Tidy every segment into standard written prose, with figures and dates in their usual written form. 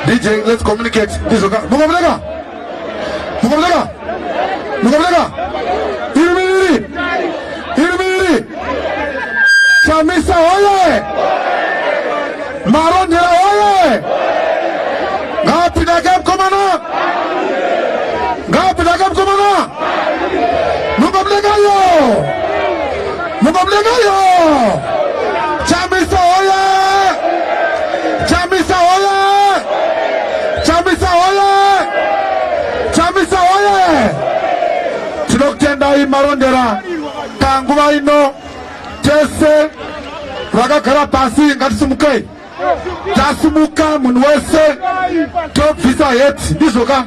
DJ, let's communicate. Ndizvo ka. Mukomuleka. Mukomuleka. Mukomuleka. Iri miri. Iri miri. Chamisa oye. Marondera oye. Ngapinda mukomana. Ngapinda mukomana. Mukomuleka yo. Mukomuleka yo. Chamisa oye. Chamisa oye. Chamisa oye. Chamisa oye. Tinokutendai Marondera panguva ino tese vakagara pasi ngatisimukei. Tasimuka munhu wese tobvisa heti ndizvo ka?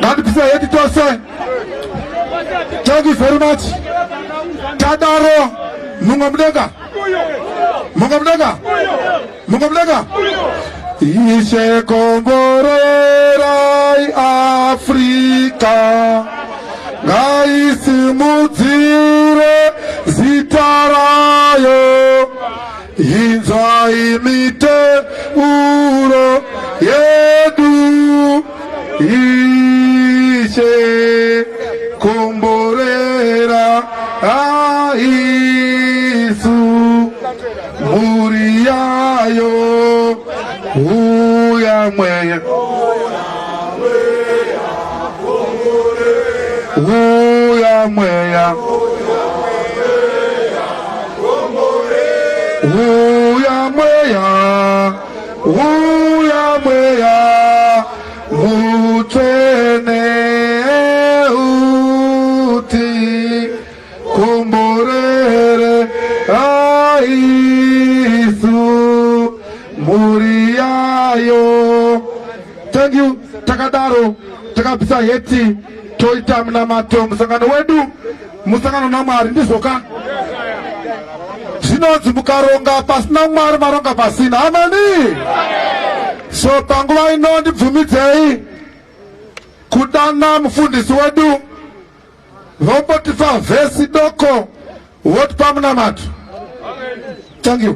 Ngatibvise heti tose. Thank you very much. Tadaro mumwe mudenga. Mumwe mudenga. Mumwe mudenga. Ishe komborerai Afrika ngaisimudzire zita rayo inzwai miteuro yedu Ishe komborera aisu mhuri yayo uya mweya uya mweya uya mweya uya mweya mutsvene uti komborere aisu mhuri yayo. Thank you. Takadaro takabvisa heti toita munamato. Musangano wedu musangano naMwari ndizvoka zvinonzi mukaronga pasina Mwari maronga pasina. Ameni. So panguva ino ndibvumidzei kudana mufundisi wedu vombotipa vhesi doko votipa munamato. Thank you.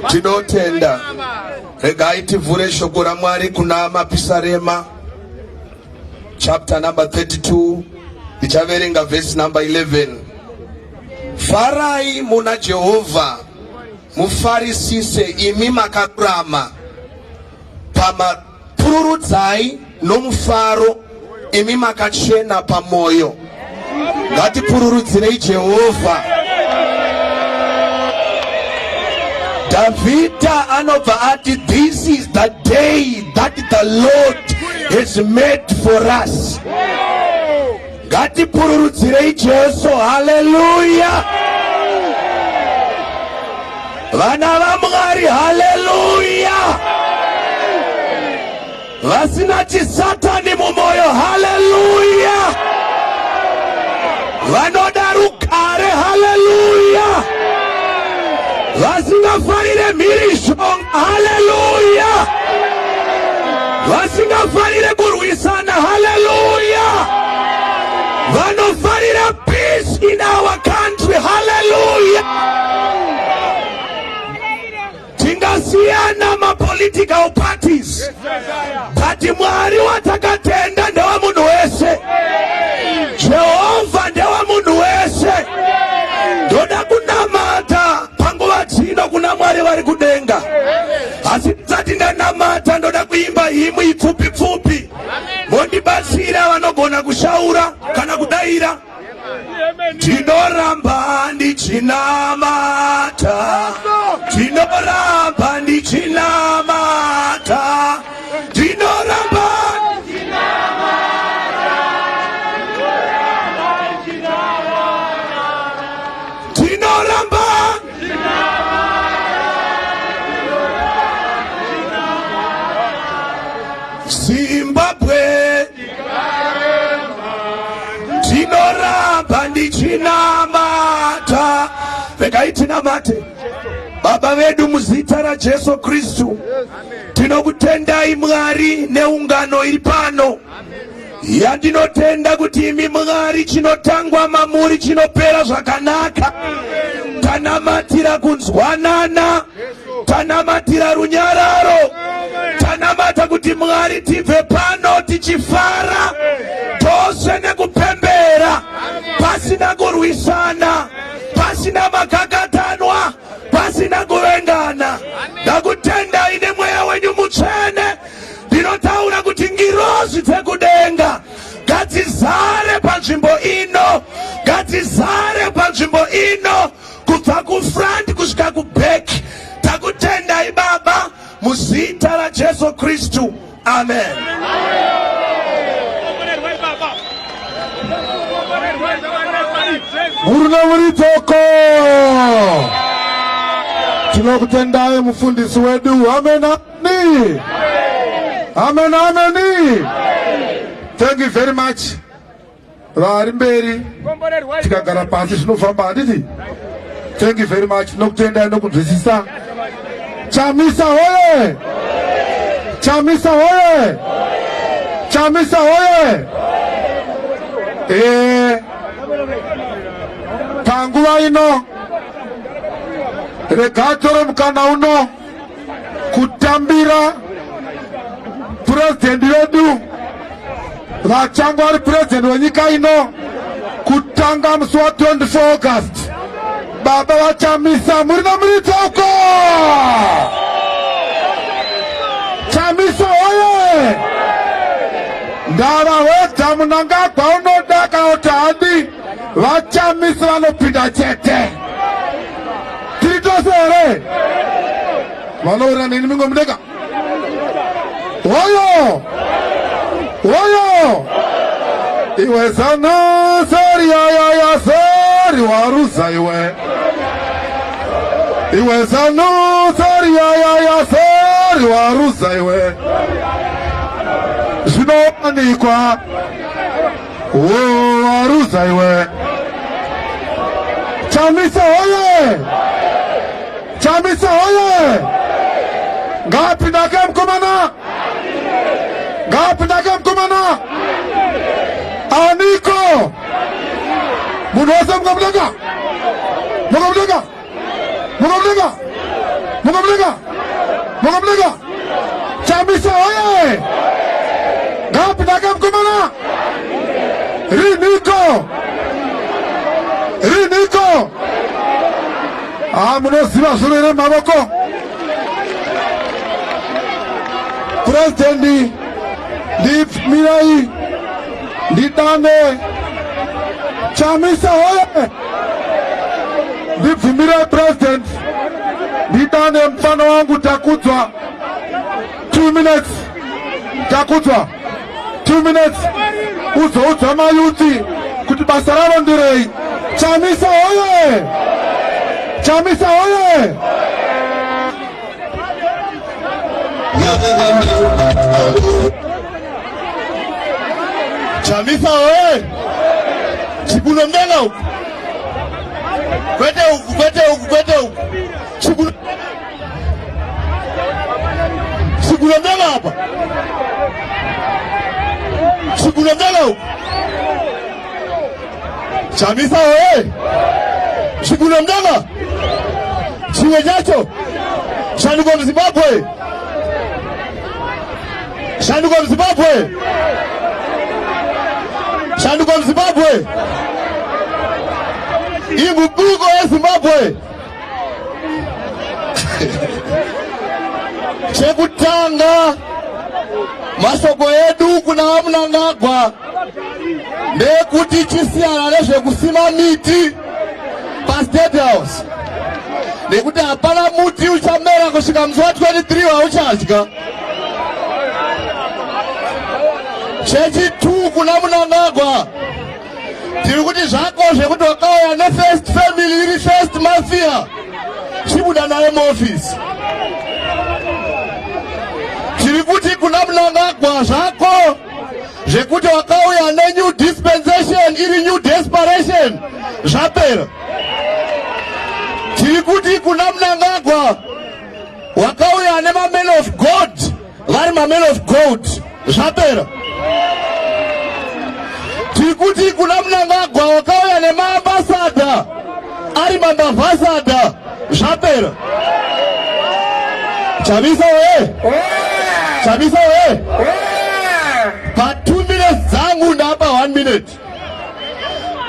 Tinotenda. Regai tivhure shoko raMwari kuna Mapisarema chapter number 32 ndichaverenga verse number 11. Farai muna Jehovha, mufarisise imi makarurama, pamapururudzai nomufaro imi makachena pamwoyo. Ngatipururudzirei Jehovha. Dhavhidha anobva ati this is the day that the Lord has made for us. Ngatipururudzirei Jesu. Haleluya! Vana vaMwari, haleluya! Vasina chisatani mumoyo, haleluya! Vanoda rugare, haleluya! Vasingafarire mhirizhonga, haleluya! Vasingafarire kurwisana, haleluya! Vanofarira peace in our country, haleluya! Tingasiyana mapolitical parties, but Mwari watakatenda ndewa munhu wese. Jehovha ndewa munhu wese. Ndoda kunamata panguva dzino kuna Mwari vari kudenga, asi ndisati ndanamata ndoda kuimba himwe ipfupi pfupi, mondibatsira vanogona kushaura kana kudaira. Ndinoramba ndichinamata, ndinoramba ndichinamata, ndinoramba ndinoramba. Zimbabwe, ndinoramba ndichinamata. Regai. Regai tinamate. Baba vedu muzita raJesu Kristu, tinokutendai Mwari neungano iri pano yandinotenda kuti imi Mwari chinotangwa mamuri chinopera zvakanaka. Tanamatira kunzwanana, tanamatira runyararo, tanamata kuti Mwari tibve pano tichifara tose nekupembera, pasina kurwisana, pasina makakatanwa, pasina kuvengana. Ndakutendai nemweya wenyu mutsvene. Ndinotaura kuti ngirozi dzekudenga ngadzizare panzvimbo ino, ngadzizare panzvimbo ino, kubva kufront kusvika kuback. Takutendai Baba muzita raJesu Kristu, amen. Murume muri tsoko, tinokutendai mufundisi wedu. Amen, amen, amen, amen. Thank you very much. Vari mberi tikagara pasi zvinofamba, handiti? Thank you very much. Tinokutendai nokunzwisisa. Chamisa hoye! Chamisa hoye! Chamisa hoye! Panguva ino regai tore mukana uno kutambira purezidendi vedu vachange vari purezidendi wenyika ino kutanga musi wa 24 August, baba vaChamisa. Muri namuridzo uko, Chamisa hoye! Ndava wedza Mnangagwa unoda kana kuti handi, vaChamisa vanopinda chete. Tiri tose here? Vanoura neni mingo mudeka. Hoyo! Hoyo! Iwe Zanu sori yayaya sori waruza iwe. Iwe Zanu sori yayaya sori waruza iwe. Zvinowanikwa wo waruza iwe. Chamisa hoye! Chamisa hoye! Ngaapindake mukomana! Ngaapindake mukomana! Aniko! Munhu wese mukamudenga! Mukamudenga! Mukamudenga! Mukamudenga! Mukamudenga! Chamisa hoye! Ngaapindake mukomana! Riniko! Riniko! Ah, munoziva zvino here mavoko? President, ndimirai ndidane Chamisa hoye! Ndibvumirei President, ndidane mufana wangu Takudzwa. 2 minutes, Takudzwa, 2 minutes, uzoudza mayuti kuti basa ravo ndirei. Chamisa hoye! Chamisa hoye! Chamisa oye! Chikuno mdenga uku. Kwete uku, kwete uku, kwete uku. Chikuno. Chikuno mdenga hapa. Chikuno mdenga uku. Chamisa oye! Chikuno mdenga. Chimwe chacho. Shanduko muZimbabwe. Shanduko muZimbabwe. Shanduko muZimbabwe. Inguquko yeZimbabwe. Chekutanga, mashoko edu kuna VaMnangagwa ndeyekuti chisiyana nezvekusima miti paState House, nekuti hapana muti uchamera kusvika musi wa23 wauchadya. Chechi2, kuna Mnangagwa tiri kuti zvako zvekuti wakauya nefirst family iri first mafia, chibuda naye muofisi. Tiri kuti kuna Mnangagwa, zvako zvekuti wakauya nenew dispensation iri new desperation, zvapera. Tiri kuti kuna Mnangagwa wakauya nemamen of God vari mamen of gold, zvapera. Tiri kuti kuna Mnangagwa wakauya nemaambassador ari mambavhasada, zvapera. Chamisa we, Chamisa we! Pa2 minutes dzangu ndapa 1 minute.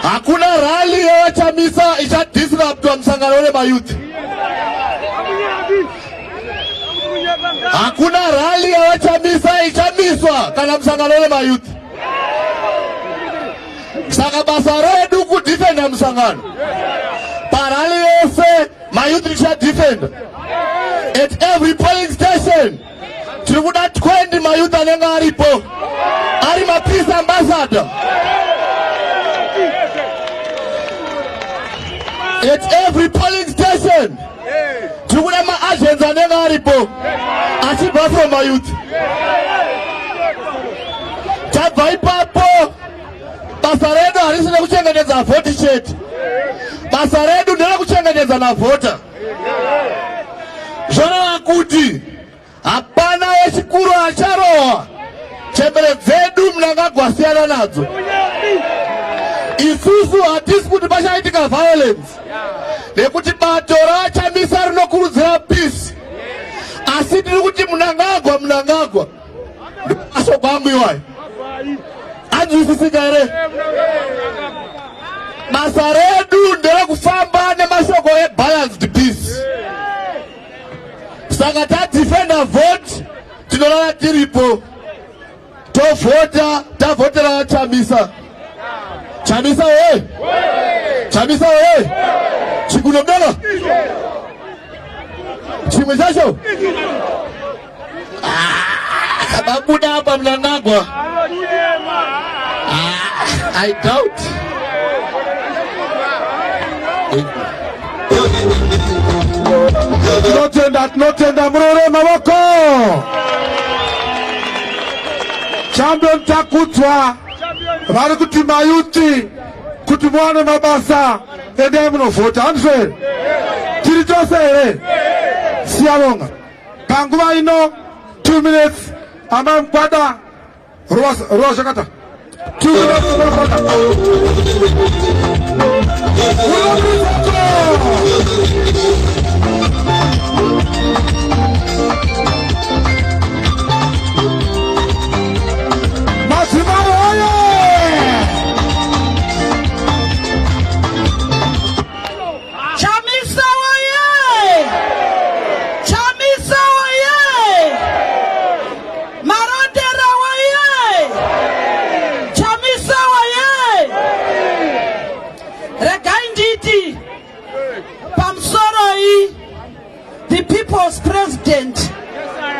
Hakuna rally yevaChamisa ichadisruptwa musangano wemayouth. Hakuna rally yavaChamisa ichamiswa kana musangano wemayouth. Saka basa redu kudefenda musangano parally yese. Mayouth tichadefenda at every polling station. Tiri kuda 20 mayouth anenge aripo ari mapeace ambassador. At every polling station tiri kuda maagents anenge aripo achibva from mayouth. Tabva ipapo, basa redu harisi rekuchengetedza vhoti chete, basa redu nderekuchengetedza navhota. Zvoreva kuti hapana wechikuru acharohwa. Chembere dzedu Mnangagwa siyana nadzo. Isusu hatisi kuti pachaitika violence, nekuti bato raChamisa rinokurudzira peace, asi tiri kuti Mnangagwa, Mnangagwa. Mashoko angu iwayo anzwisisika here? Basa redu nderekufamba nemashoko ebalanced peace. Saka tadefenda vote, tinorara tiripo, tovhota, tavhotera Chamisa. Chamisa we, Chamisa we! Chikunobela chimwe chacho vabuda apa Mnangagwa. Ah, I doubt. Tinotenda, tinotenda, murore mavoko. Champion Takudzwa vari kuti mayouth, kuti muwane mabasa, endai munovhota. Handizvo? Tiri tose here? Siyabonga. Panguva ino 2 minutes, amai Mukwada Ruwa Zvakata, 2 minutes. Mukwada. Madzimai oye! Chamisa woye! Chamisa woye! Marondera woye! Chamisa woye! Regai nditi pamusoroi, the people's president,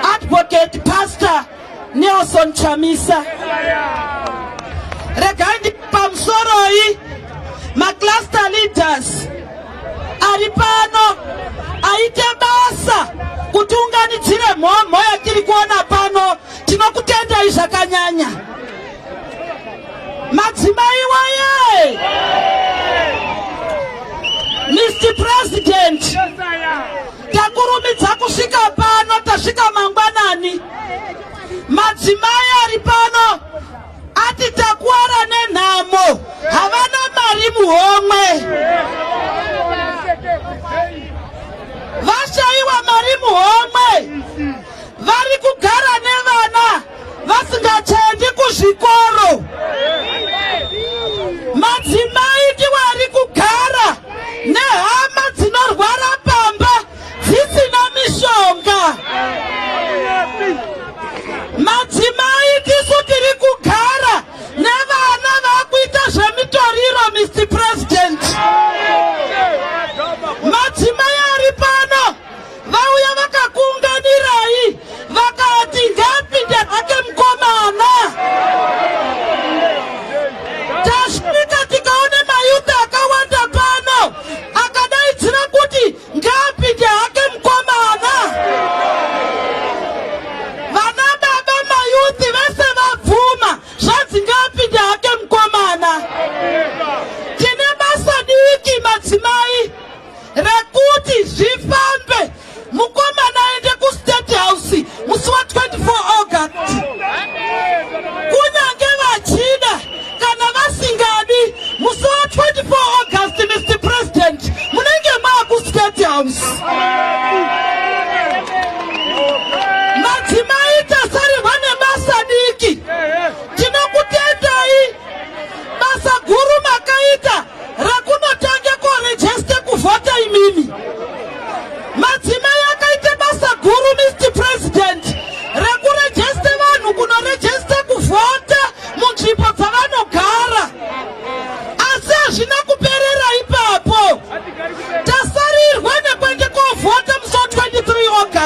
Advocate Pastor Nelson Chamisa. Regai nditi pamusoroi, macluster leaders ari pano aite basa kutiunganidzire mhomho yatiri kuona pano, tinokutendai zvakanyanya. Madzimai waye! Mr President, takurumidza kusvika pano, tasvika mangwanani. Madzimai ari pano ati takuwara nenhamo, havana mari muhomwe, vashayiwa mari muhomwe, vari kugara nevana vasingachaendi kuzvikoro. Madzimai ndiwo ari kugara nehama dzinorwara pamba dzisina mishonga. Madzimai tisu tiri kugara nevana vakuita zvemitoriro. Mr President, madzimai ari pano vauya vakakuunganirai vakati ngapinde hake mukomana.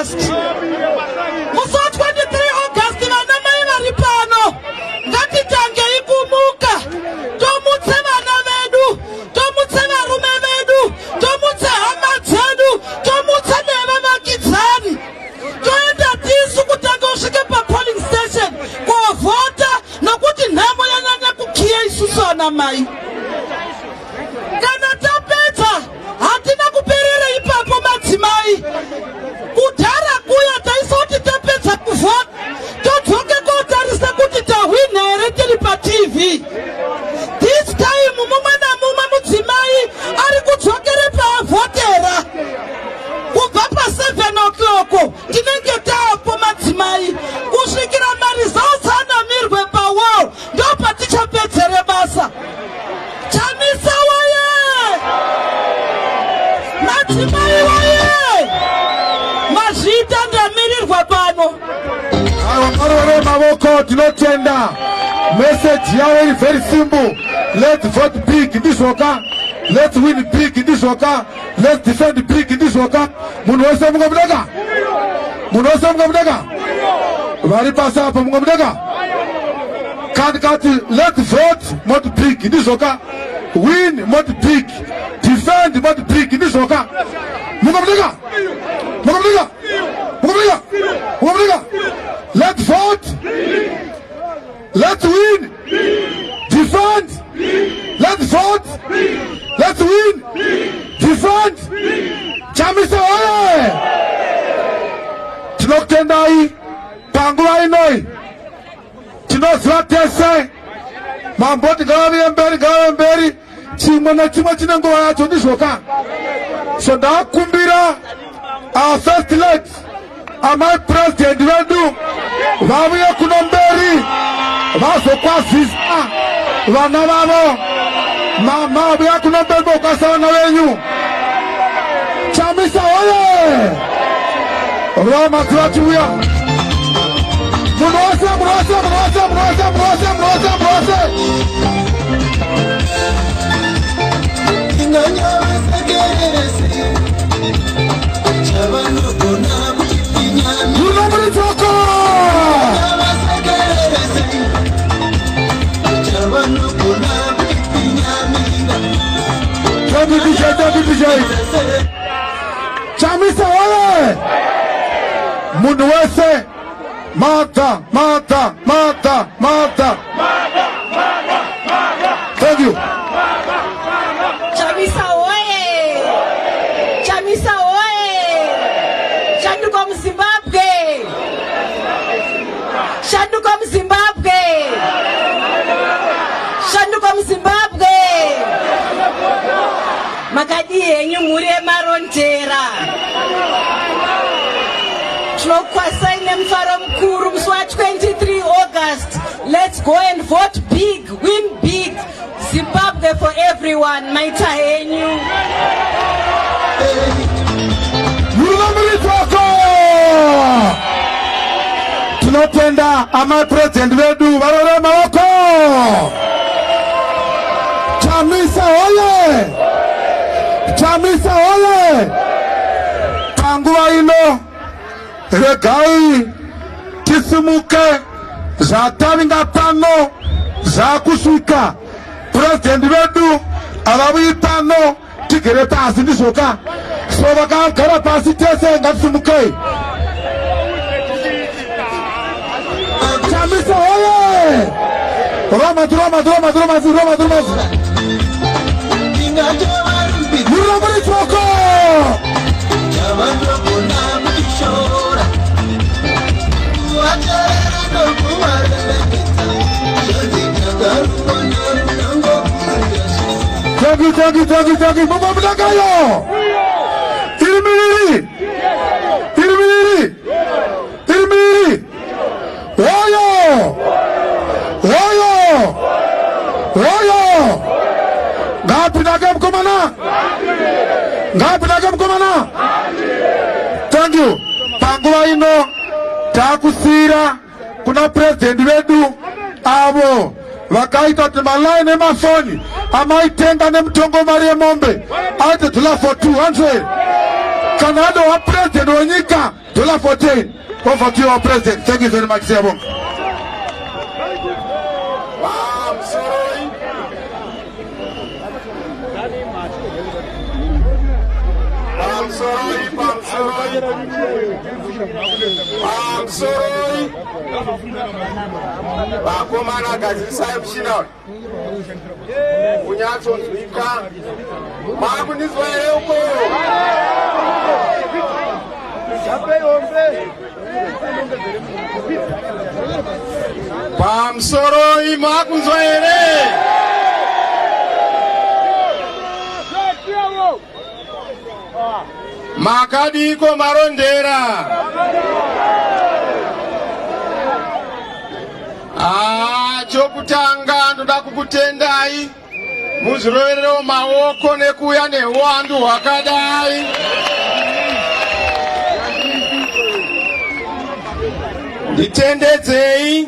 August. Musi wa 23 August, vana mai vari pano, ngatitangei kumuka, tomutse vana vedu, tomutse varume vedu, tomutse hama dzedu, tomutse nevavakidzani, toenda tisu kutanga usvike papolling station kovhota, nokuti nhamo yanyanya kukiya isusu ana mai. Kana tapedza, hatina kuperera ipapo, madzimai. Kudhara kuya taisoti tapedza kuvhota todzoke kotarisa kuti tahwina here tiri paTV. This time mumwe namumwe mudzimai ari kudzokere paavhotera. Kubva pa7 o'clock tinenge taapo, madzimai, kusvikira maresults anamirwe pawall, ndo patichapedzere basa. Chamisa waye! Madzimai waye! Mazviita, ndamirirwa pano. Aiwa, marore mavoko. Tinotenda. Message yavo iri very simple: let's vote big, ndizvoka? Let's win big, ndizvoka? Let's defend big, ndizvoka? Munhu wese mumwe mudaka, munhu wese mumwe mudaka, vari pasi apo mumwe mudaka. Kandi kati let's vote mot big, ndizvoka? Win mot big, defend mot big, ndizvoka? Mumwe mudaka, mumwe mudaka, mumwe mudaka, mumwe mudaka. Let's vote, let's win, defend. Let's vote, let's win, defend. Chamisa oye! Tinokutendai panguva inoi. Tinoziva tese mamboti ngavaviye mberi, ngavave mberi. Chimwe nechimwe chine nguva yacho, ndizvoka? So ndakumbira our First Lady, amai President vedu, vavuye kuno mberi vazokwazisa vana vavo. Mama, vuya kuno mberi vokwazisa vana venyu. Chamisa oye! Roma vachiuya. Munhu wose, munhu wose, munhu wose, munhu wose, munhu wose, munhu wose, munhu wose. Tinganyavesekererese chavanogona kuchipfinyamira. Muno muri tsoko. Vasekererese chavanogona kuchipfinyamira. Thank you, DJ. Thank you, DJ. Chamisa oye! Munhu wese, mother, mother, mother, mother. Thank you. Chamisa oye! Chamisa oye! Shanduko muZimbabwe! Shanduko muZimbabwe! Shanduko muZimbabwe! Makadii henyu, mhuri yeMarondera? Tinokwazisai nemufaro mukuru musi wa23 August. Let's go and vote big, win big. Zimbabwe for everyone. Maita henyu. Murume muri tsoko. Tinotenda amai President vedu. Varore maoko. Chamisa oye! Chamisa oye! Panguva ino regai tisimuke. Zvatavinga pano zvakusvika. Purezidendi vedu havavuyi pano tigere pasi, ndizvoka? So vakagara pasi tese ngatisimukei. Chamisa oye! Romati, romati, romati, romati, romati, romati. Ndingatovarumbidza. Murira muri tsoko. Chavanogona kutishora, kuvateerera nokuvaremekedza, zvonzi takarumwa runongokunda. Thank you, thank you, thank you, thank you. Mumwe mudakayo iri miviri, iri miviri, iri miviri. Hoyo, hoyo, hoyo! Ngapindake mukomana, ngapindake mukomana. Thank you. Panguva ino takusiyira kuna purezidendi vedu, avo vakaita kuti malaini emafoni amaitenga nemutongo mari yemombe aite dollar for 200. Kana adova president wenyika, dollar 14. Over to you, our president. Thank you very much, siyabonga. Pamusoroi, pamusoroi, pamusoroi, vakomana gadzirisai muchina uyu unyatsonzwika. Makundinzwa here uko? Pamusoroi, makunzwa here? Makadiko Marondera? Ah, chokutanga ndoda kukutendai muzvirovererewo maoko nekuuya nehuwandu hwakadai. Nditendedzei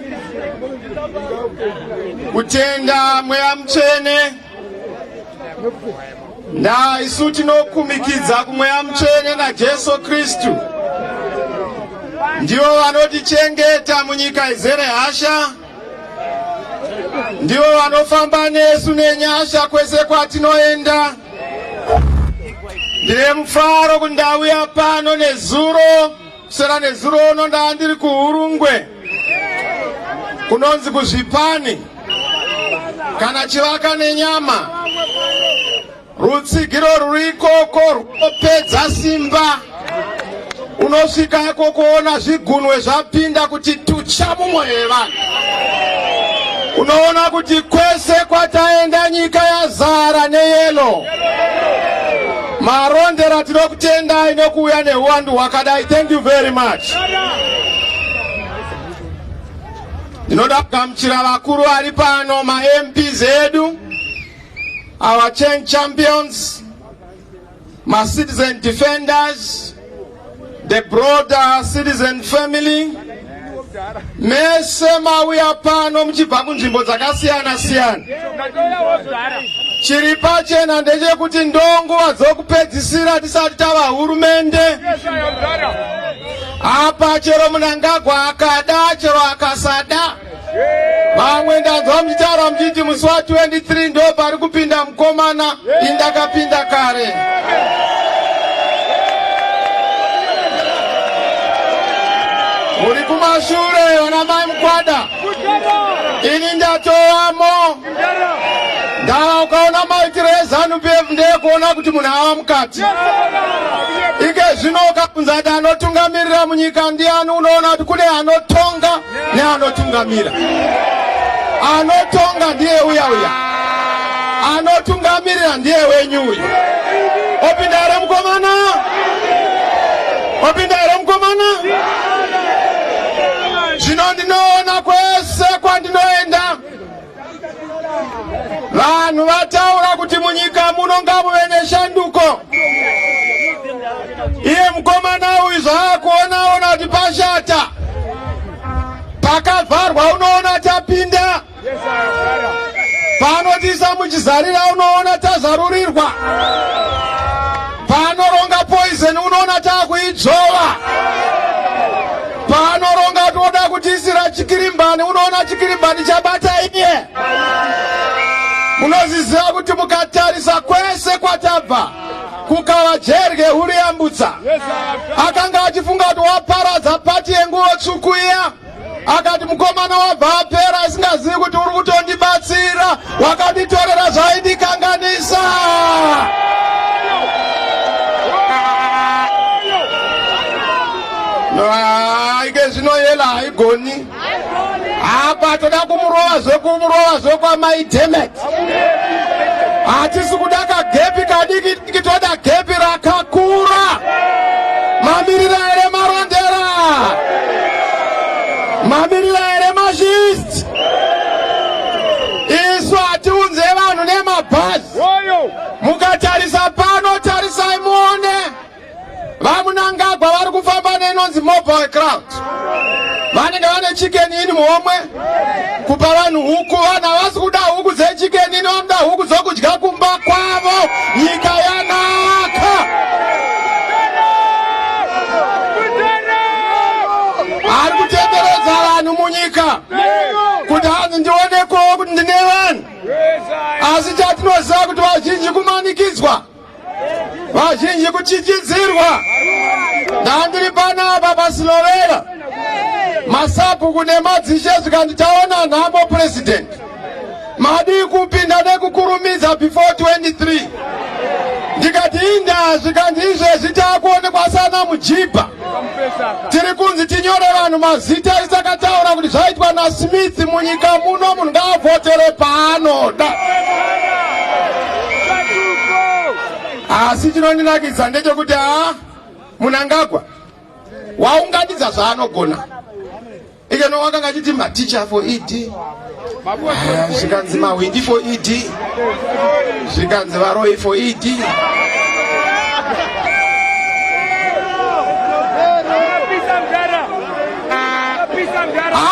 kutenda Mweya Mutsvene. Na isu tinokumikidza kuMweya Mutsvene naJesu Kristu, ndivo vanotichengeta munyika izere hasha, ndivo vanofamba nesu nenyasha kwese kwatinoenda. Ndine mufaro kuti ndauya pano nezuro, kuswera nezuro uno ndaa ndiri kuHurungwe, kunonzi kuZvipani kana chivaka nenyama. Rutsigiro ruri ikoko runopedza simba. Unosvika ikoko kuona zvigunwe zvapinda kuti tucha mumwoyo yevanhu. Unoona kuti kwese kwataenda nyika yazara neyelo. Marondera, tinokutendai nekuuya nehuwandu hwakadai. Thank you very much. Ndinoda kugamuchira vakuru vari pano, maMPs edu, our change champions, macitizen defenders, the broader citizen family. Mese mauya pano muchibva kunzvimbo dzakasiyana siyana. Chiri pachena ndechekuti ndonguva dzokupedzisira tisati tava hurumende. Apa chero Mnangagwa akada, chero akasada. Vamwe ndanzwa muchitaura muchiti musi wa 23 ndo pari kupinda mukomana, indakapinda kare. Uri kumashure vana mai Mukwada, ini ndatovamo. Ndava ukaona maitiro eZanu PF ndeyekuona kuti munhu ava mukati. Ike zvino ukabvunza kuti anotungamirira munyika ndiani, unoona kuti kune anotonga neanotungamira. Anotonga ndiye uya uya, anotungamirira ndiye wenyu uyu. Opinda here mukomana? Opinda here mukomana? Zvino ndinoona kwese kwandinoenda vanhu vataura kuti munyika muno ngamuve neshanduko. Iye mukomana uyu zvaakuonaona kuti pashata, pakavharwa unoona tapinda, paanotiisa muchizarira unoona tazarurirwa, paanoronga poison unoona taakuidzvova, paanoronga toda kutiisira chikirimbani unoona chikirimbani chabata iye. Munoziziva kuti mukatarisa kwese kwatabva kukava jerye huriyambutsa akanga achifunga kuti waparadza pati yenguvo tsvuku iya, akati mukomana wabva apera asingazivi kuti uri kutondibatsira, wakanditorera zvaindikanganisa. Ike zvino yela haigoni apa, toda kumurova zvekumurova zvekwamai Demet. Hatisi kuda kagepi kadiki diki, toda gepi rakakura. Mamirira here Marondera? Mamirira here Mazhist? Isu hatiunze vanhu nemabhazi. Mukatarisa pano, tarisai muone, VaMnangagwa vari kufamba neinonzi mobile crowd. Vanenge vane Chicken Inn muhomwe kupa vanhu huku. Vanhu havasi kuda huku dzeChicken Inn, vanoda huku dzokudya kumba kwavo. Nyika yanaka. munyika kuti hanzi ndionekwawo kuti ndine vanhu, asi chatinoziva kuti vazhinji kumanikidzwa, vazhinji kuchichidzirwa. Ndandiri panapa paSilovela, masabhuku nemadzishe zvikanzi taona nhamo president, madii kupinda nekukurumidza before 23. Ndikati inda, zvikanzi izvezvi taakuonekwa sana mujibha, tiri kunzi tinyore vanhu mazita. Isakataura kuti zvaitwa naSmith munyika muno, munhu ngaavhotere paanoda. Asi chinondinakidza ndechekuti haa, Mnangagwa waunganidza zvaanogona. Ikeno wakanga achiti maticha for ED, zvikanzi mahwindi for ED, zvikanzi varoi for ED.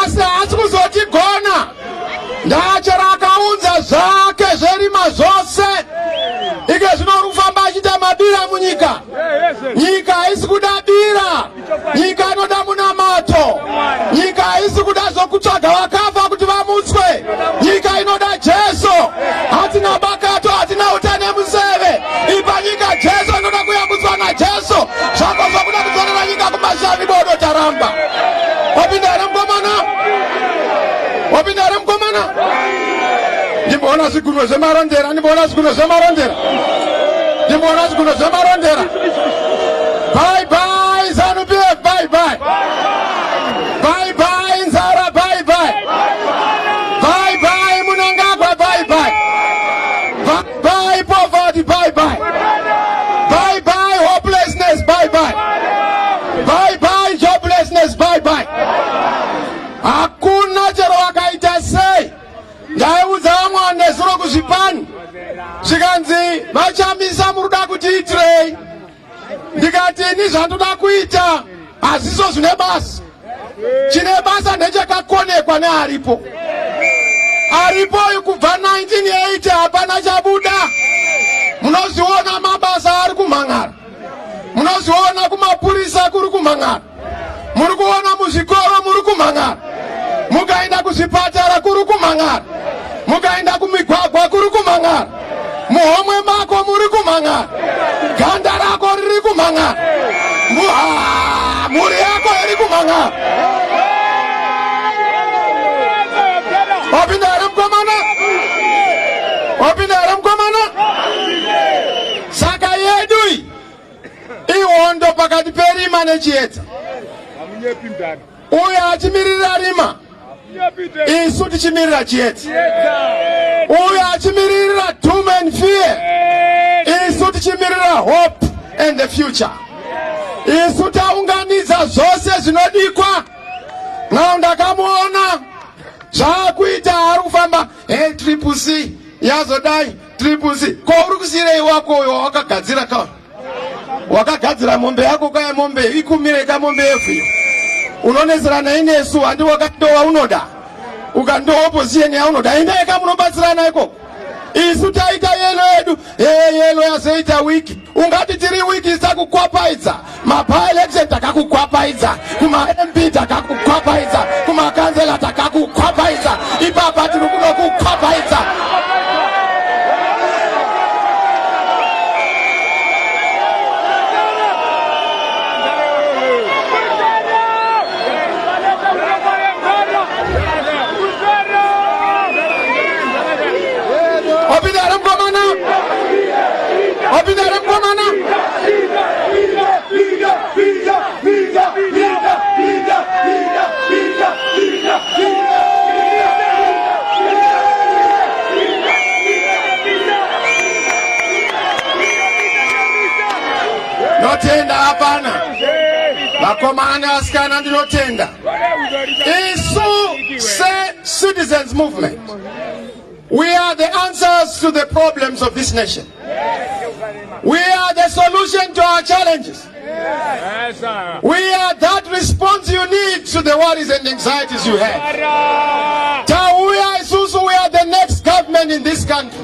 Asi haasi kuzotigona, ndachero akaunza zvake zverima zvose. Ike zvino uri kufamba achiita mabira munyika. Nyika haisi kuda bira, nyika inoda munamato. Nyika haisi kuda zvokutsvaga vakafa kuti vamutswe, nyika inoda Jesu. Hatina bakato, hatina uta nemuseve. Ipa nyika Jesu, inoda kuyambutswa naJesu. Zvako zvokuda kudzorera nyika kumashavi bodo, taramba. Wapinda here mukomana? Wapinda here mukomana? Ndimboona zvigunwe zvemarondera, ndimboona zvigunwe zvemarondera, ndimboona zvigunwe zvemarondera. Bye bye ZANU PF, bye bye. Bye bye nzara, bye bye. Bye bye Mnangagwa, bye bye. Bye bye poverty, bye bye. Bye bye hopelessness, bye bye. Bye bye joblessness, bye bye. Hakuna chero vakaita sei. Ndaiudza vamwe nezuro kuzvipani, zvikanzi vaChamisa muri kuda kutiitirei? Ndikati ini zvandoda kuita hazviso zvine basa. Chine basa ndechakakonekwa nearipo. Aripo uyu kubva 1980 hapana chabuda. Munozviona mabasa ari kumhan'ara, munozviona kumapurisa kuri kumhan'ara, muri kuona muzvikoro muri kumhan'ara, mukaenda kuzvipatara kuri kumhan'ara, mukaenda kumigwagwa kuri kumhan'ara, muhomwe mako muri kumhan'ara, ganda rako riri kumhan'ara, mhuri yako iri kumhan'ara. Wapinda here mukomana? Wapinda here mukomana? Saka yedu iyi ihondo pakati perima nechiedza. Uyo achimirira rima, isu tichimirira chiedza. Uyo achimirira doom and fear, isu tichimirira hope and the future. Isu taunganidza zvose zvinodikwa. Now ndakamuona zvaakuita, ari kufamba, hey, Triple C yazodai, Triple C. Ko uri kusiyirei wako uyo wawakagadzira ka? Wakagadzira mombe yako kaya, mombe ikumire ka, mombe yevhu iyo unoneserana inesu. Handi wakandowa unoda ukandowa opposition yaunoda, endai ka munobatsirana ikoko. Isu taita yellow yedu. Hey, yellow yazoita weak. Ungati tiri weak? Isakukwapaidza maby-election, takakukwapaidza kumaMP, takakukwapaidza kumakansela, takakukwapaidza ipapa, tiri kunokukwapaidza. Wapinda here mukomana? Wapinda here mukomana? Ndinotenda hapana vakomana nevasikana, ndinotenda. Isu secitizens movement, we are the answers to the problems of this nation. We are the solution to our challenges. We are that response you need to the worries and anxieties you have. Tauya isusu, we are the next government in this country.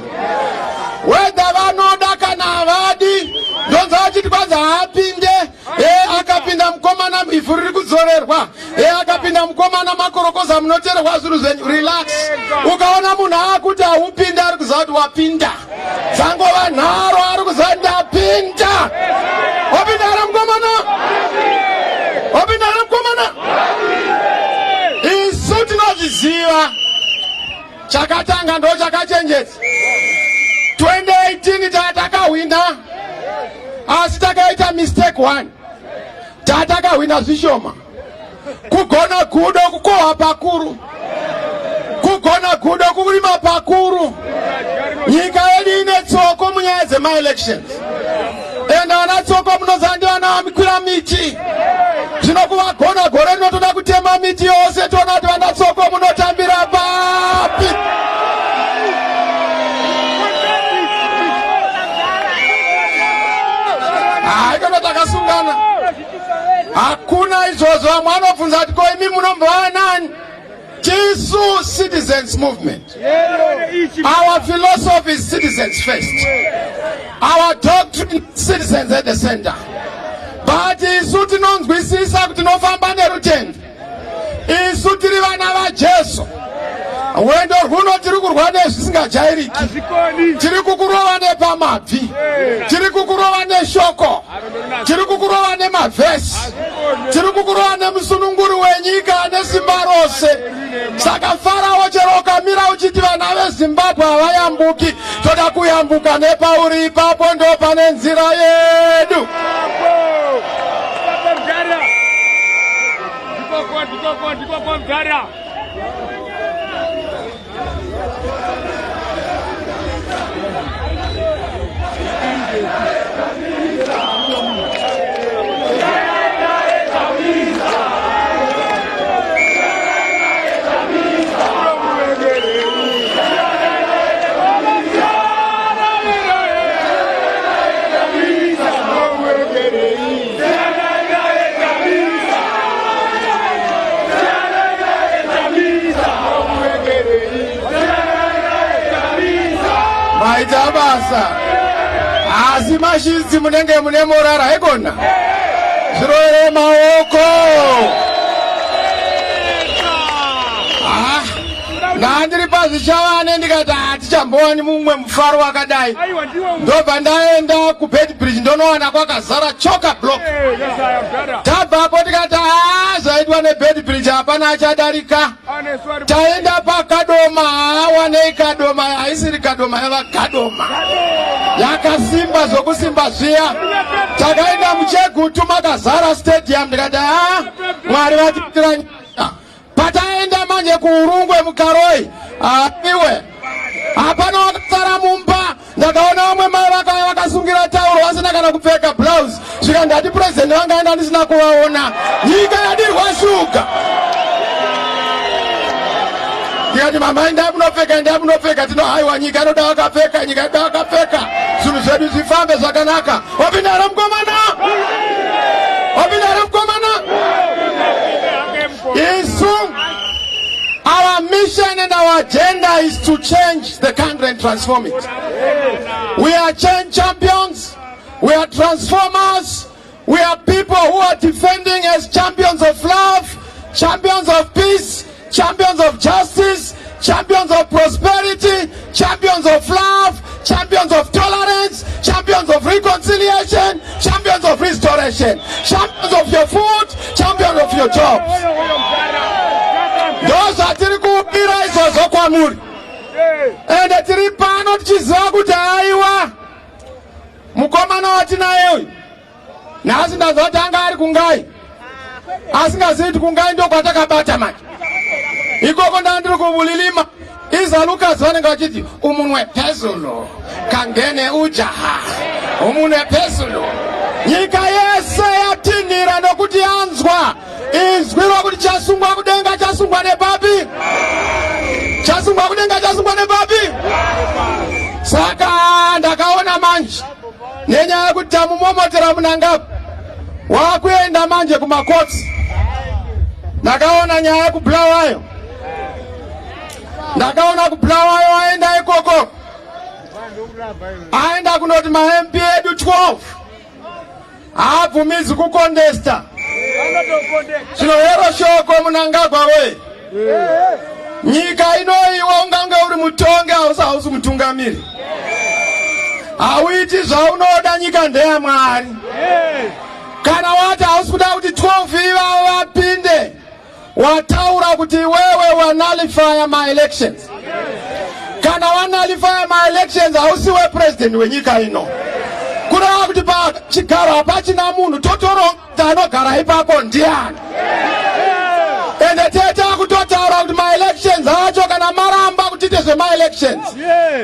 Whether vanoda kana havadi, ndonzwa vachiti kwanzi haapinde. E, akapinda mukomana, ivhu riri. kudzorerwa. E, akapinda mukomana makorokoza, munotererwa zvinhu zvenyu. Relax. Ukaona munhu akuti haupinde, ari kuziva kuti wapinda. Dzangova nharo, ari kuziva ndapinda. Wapinda here mukomana? Wapinda here mukomana? Isu tinozviziva, chakatanga ndo chakachenjedza. 2018 tatakahwina, asi takaita mistake one. Tatakahwina zvishoma. Kugona gudo kukohwa pakuru, kugona gudo kurima pakuru. Nyika yedu ine tsoko munyaya dzemaelections, ende vana tsoko munoziva ndi vana vamikwira miti. Zvino kuvagona gore rinotoda kutema miti yose, toona kuti vana tsoko munotambira papi. Haikona takasungana, hakuna izvozvo. Vamwe vanobvunza kuti ko imi munombova nani? Tisu Citizens Movement. Our philosophy is citizens first. Our doctrine, citizens at the center. But isu tinonzwisisa kuti tinofamba nerutendo. Isu tiri vana vaJesu. Rwendo rwuno tiri kurwa nezvisingajairiki. Tiri kukurova nepamabvi, tiri kukurova neshoko, tiri kukurova nemavhesi, tiri kukurova nemusununguri wenyika ane simba rose. Saka Farao, chero ukamira uchiti vana veZimbabwe havayambuki, toda kuyambuka nepauri ipapo, ndo pane nzira yedu. Ndikoko mdara. Maita basa, asi mashinzi munenge mune morara haikona zvirovere maoko. Ah, ndandiri pazvichavane ndikati hatichambowani mumwe mufaro wakadai. Ndobva ndaenda kuBeitbridge, ndonowana kwakazara choka block. Tabvapo tikati haa, zvaitwa neBeitbridge hapana achadarika. Taenda paKadoma, haawanei Kadoma, haisiri Kadoma, yava Kadoma yakasimba zvokusimba zviya. Takaenda muChegutu, makazara stadium, ndikati haa, Mwari vatiitira nyasha. Pataenda manje kuUrungwe muKaroi, aiwe, hapana wakasara mumba. Ndakaona vamwe mai vakauya vakasungira tauro vasina kana kupfeka blouse. Svika ndati president vangaenda ndisina kuvaona. Nyika yadirwa shuga. Ndikati mama, endai munopfeka, endai munopfeka. Tino haiwa, nyika inoda vakapfeka, nyika inoda vakapfeka, zvinhu zvedu zvifambe zvakanaka. Wapinda here mukomana? Wapinda here mukomana? Isu, our mission and our agenda is to change the country and transform it. We are change champions. We are transformers. We are people who are defending as champions of love, champions of peace, champions of justice, champions of prosperity, champions of love, champions of tolerance, champions of reconciliation, champions of restoration, champions of your food, champions of your jobs. Ndo zvatiri kuupira izvozvo kwamuri, ende tiri pano tichiziva kuti aiwa, mukomana watinaye uyu nhasi ndanzwa kuti anga ari kungai, asingazivi kuti kungai ndo kwatakabata manje ikoko. Ndaa ndiri kubulilima izalukazi, vanenge vachiti umunwe phezulu kangene ujaha umunwe phezulu. Nyika yese yatinhira nokuti yanzwa inzwi rokuti chasungwa kudenga chasungwa nepapi, chasungwa kudenga chasungwa nepapi. Saka ndakaona manje nenyaya yekuti tamumomotera Mnangagwa, wakuenda manje kumakotsi. Ndakaona nyaya yekuBulawayo, ndakaona kuBulawayo aenda ikoko, aenda kunoti maMP edu 12 haabvumidzi kucontesta. Zvino hero shoko Mnangagwa we. Nyika ino iwe ungange uri mutongi hausi hausi mutungamiri. Hauiti zvaunoda, nyika ndeyaMwari. Kana wati hausi kuda kuti 12 ivavo vapinde, wataura kuti iwewe wanullifya maelections. Kana wanullifya maelections, hausiwe president wenyika ino. Kureva kuti pachigaro hapachina munhu, totoronga anogara ipapo ndiani. Ende tete akutotaura kuti maelections acho, kana maramba kutiite zvemaelections,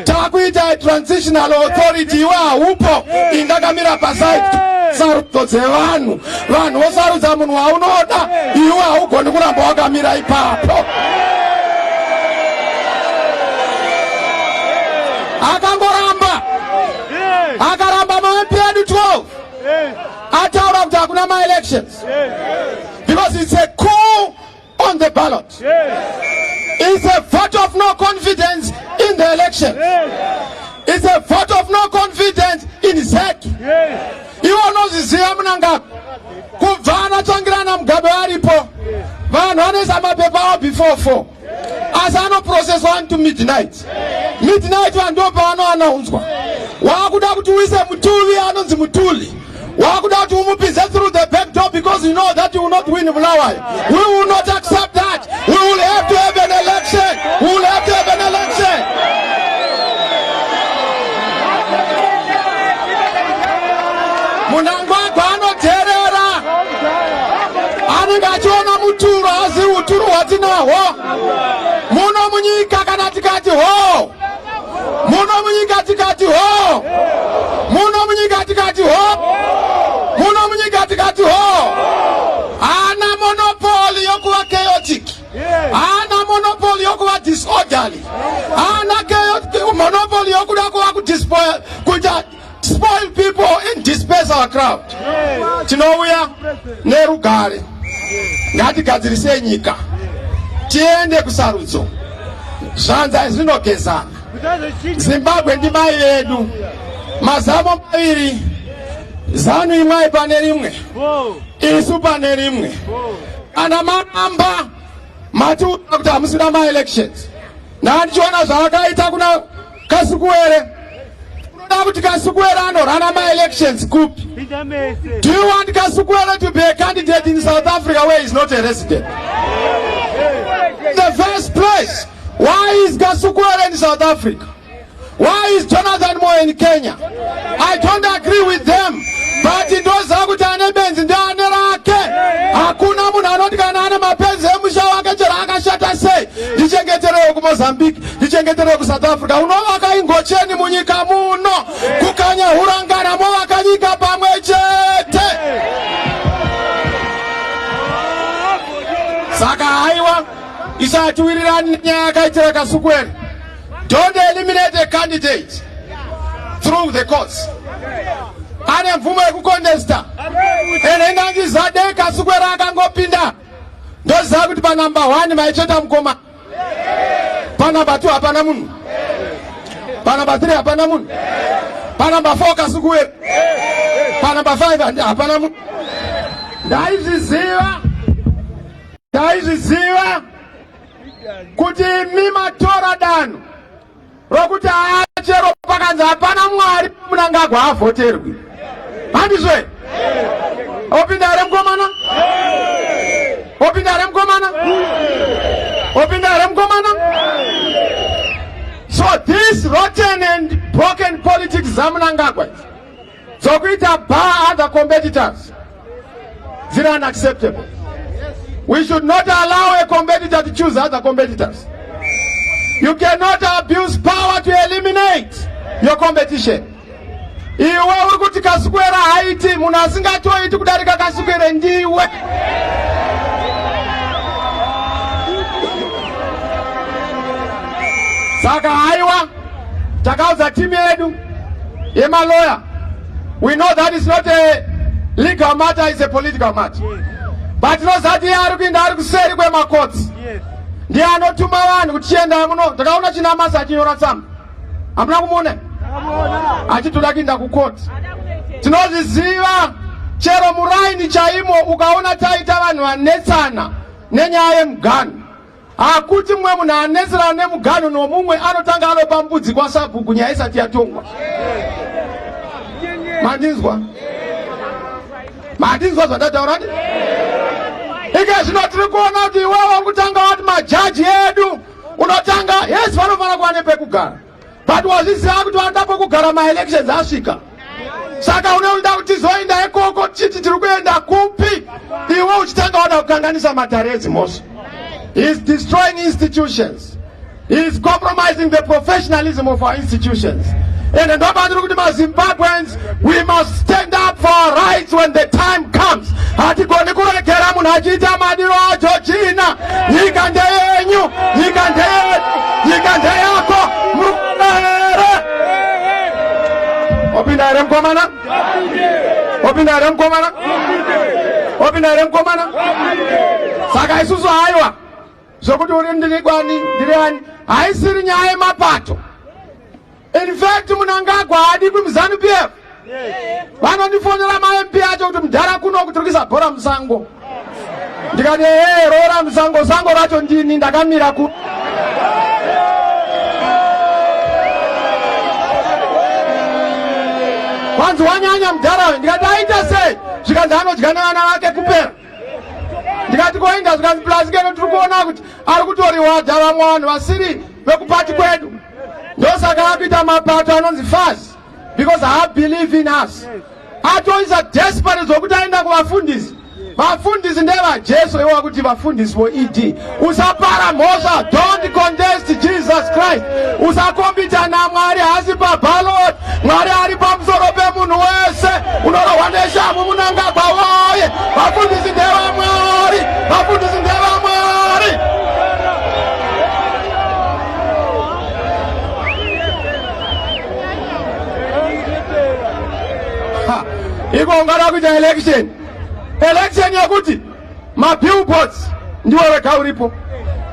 takuita transitional authority. Iwe haupo, indakamira paside sarudzo dzevanhu, vanhu vosarudza munhu waunoda. Iwe haugoni kuramba wakamira ipapo. Akangoramba, akaramba maMP edu 12, ataura kuti hakuna maelections because it's a coup on the ballot. It's a vote of no confidence in the election. It's a vote of no confidence in ZEC. Iwe unozviziva, Mnangagwa, kubva anatsvangirana Mugabe aripo, vanhu vanoisa mapepa avo before 4, asi anoprocesswa unto midnight. Midnight vanhu ndo pavanoanaunzwa. Waakuda kuti uise Mthuli anonzi Mthuli, wakuda kuti umupinze through the back door because you know that you will not win Bulawayo. We will not accept that. We will have to have an election. We will have to have an election. Mnangagwa anoteerera, anenge achiona muturo, asi uturu hwatinahwo muno munyika, kana tikati ho muno munyika, tikati ho muno munyika, tikati ho muno munyika, tikati ho, haana monopoly yokuva chaotic, haana monopoly yokuva disorderly, haana monopoly yokuda kuva kuita spoil people and disperse our crowd. Tinouya nerugare. Ngatigadzirisei nyika, tiende kusarudzo. Zvanza zvinogezana. Zimbabwe ndimai vedu. Mazamo maviri, ZANU imwai pane rimwe, isu pane rimwe. Ana maramba matiudza kuti hamusina maelections, ndandichiona zvaakaita kuna Kasukuwere. Unoda kuti Kasukuwere anorana maelections kupi? Do you want Kasukuwere to be a candidate in South Africa where he's not a resident in the first place? Why is Kasukuwere in South Africa? Why is Jonathan Moyo in Kenya? I don't agree with them, but ndoziva kuti ane benzi ndeane rake. Hakuna munhu anoti kana ane mapenzi emusha wake, chero akashata sei, ndichengeterewo kuMozambique, ndichengeterewo kuSouth Africa. Unovaka ingocheni munyika muno, kukanya hurangana, movaka nyika pamwe chete. Saka haiwa, isatiwirirani nenyaya yakaitira Kasukuwere. Don't eliminate a candidate through the courts. Ane mvumo yekucontesta. Ende ingangizade Kasukuwere akangopinda, ndoziva kuti panumber 1 maitsveta mukoma, panumber 2 hapana munhu, panumber 3 hapana munhu, panumber 4 Kasukuwere, panumber 5 hapana munhu. Ndaizviziva, ndaizviziva kuti imi matora danho rokuti chero pakanzi hapana Mwari, Mnangagwa havhoterwi. Handizve? Opinda here mukomana? Opinda here mukomana? Opinda here mukomana? So this rotten and broken politics zaMnangagwa dzokuita bar other competitors dziri unacceptable. We should not allow a competitor to choose other competitors. You cannot abuse power to eliminate your competition. Iwe uri kuti Kasukuwere haiti, munhu asingatoiti kudarika Kasukuwere ndiwe. Saka haiwa, takaudza timu yedu yemaloya, we know that is not a legal matter, is a political matter, but tinoziva kuti iye ari kuinda ari kuseri kwemacourts, ndiye anotuma vanhu kuti chiendai muno. Takaona Chinamasa achinyora tsamba, hamuna kumuona achitoda kuinda kukoti. Tinozviziva, chero muraini chaimo ukaona taita. vanhu vanetsana nenyaya yemuganhu, hakuti mumwe munhu anetserana nemuganhu nomumwe anotanga anopa mbudzi kwasabhuku nyaya isati yatongwa. Mandinzwa? Mandinzwa zvandataura ndi? Ike zvino tiri kuona kuti iwewe kutanga wati majaji edu unotanga, yes, vanofanira kuva nepekugara, but wazviziva kuti vanoda pekugara maelections asvika, saka unoda kuti tizoenda ikoko tichiti tiri kuenda kupi iwe uchitanga wada kukanganisa matare edzimhosva? He is destroying institutions. He is compromising the professionalism of our institutions. And ndopatiri kuti maZimbabweans, we must stand up for our rights when the time comes. Hatigoni kuregera munhu achiita madiro aJojina. Nyika ndeyenyu, nyika ndeyedu, nyika ndeyako. Muri kuona here? Wapinda here mukomana? Wapinda here mukomana? Wapinda here mukomana? Saka isusu haiwa zvokuti uri ndiri kwani, ndiri ani, haisiri nyaya yemapato. In fact, Mnangagwa haadikwi muZANU PF. Vanondifonera maMP acho kuti mudhara kuno kuturikisa bhora musango. Ndikati ehe, roora musango, sango racho ndini ndakamira ku kwanzi wanyanya mudhara. Ndikati aita sei? Zvikanzi anodya nevana vake kupera. Ndikati koinda? Zvikanzi plus keno tiri kuona kuti ari kutoriwadha vamwe vanhu vasiri vekupati kwedu, ndosaka akuita mapato anonzi FAZ, because haabelieve in us. Atoisa desperate zvokuti aenda kuvafundisi. Vafundisi ndevaJesu, iwa kuti vafundisi voED. Usapara mhosva, don't contest Jesus Christ. Usakombita naMwari, haasi paballot. Mwari ari pamusoro pemunhu wese. Unorohwa neshamu, Munangagwa woye. Vafundisi ndevamwari, vafundisi ndevamwari. Iko ungada kuita election, election yekuti mabillboards ndiwe wega uripo,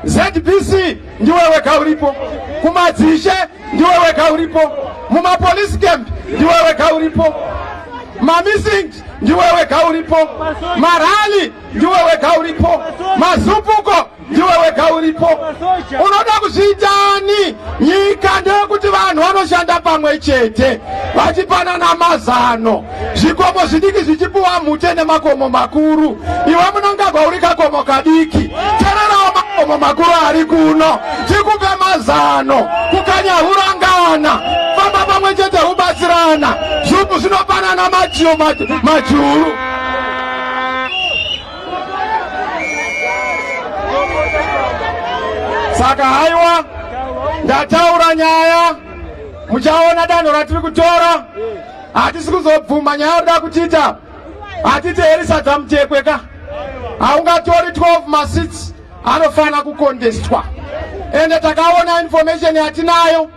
ZBC ndiwe wega uripo, kumadzishe ndiwe wega uripo, mumapolice camp ndiwe wega uripo, mamissing ndiwe wega uripo, marally ndiwe wega uripo, mazupuko ndiwe wega uripo. Unoda kuzviitani? Nyika ndeyekuti vanhu vanoshanda pamwe chete vachipanana mazano, zvikomo zvidiki zvichipuwa mhute nemakomo makuru. Iwe Munangagwa uri kakomo kadiki, tererawo makomo makuru ari kuno tikupe mazano. Kukanya hurangana, famba pamwe chete, hubatsirana, zvupu zvinopanana machiyo majuru. Saka haiwa, ndataura nyaya, muchaona danho ratiri kutora. Hatisi kuzobvuma nyaya yoda kutiita hatiti heri sadza mutekwe ka. Haungatori 12 maseats anofanira kucontestwa. Ende takaona information yatinayo,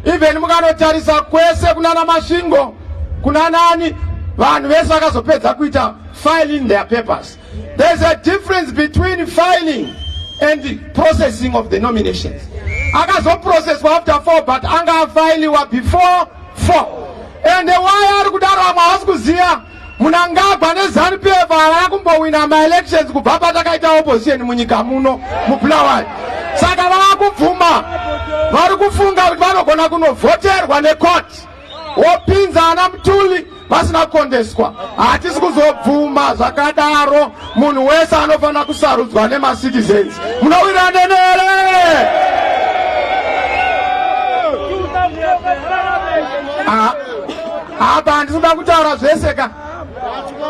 even mukanotarisa kwese kunana Masvingo, kuna nani, vanhu vese vakazopedza kuita filing their papers. There's a difference between filing and the processing of the nominations. Akazoprocesswa after 4, but anga afailiwa before 4. And why ari kudaro vamwe havasi kuziva. Munangagwa neZANU PF havana kumbowina maelections kubva patakaita opposition munyika muno muBulawayo. Saka vava kubvuma, vari kufunga kuti vanogona kunovhoterwa necourt, wopinza ana Mutuli vasina kukondeswa. Hatisi kuzobvuma zvakadaro. Munhu wese anofanira kusarudzwa nemacitizens. Munowirana nere? Apa handisi kuda kutaura zvese ka,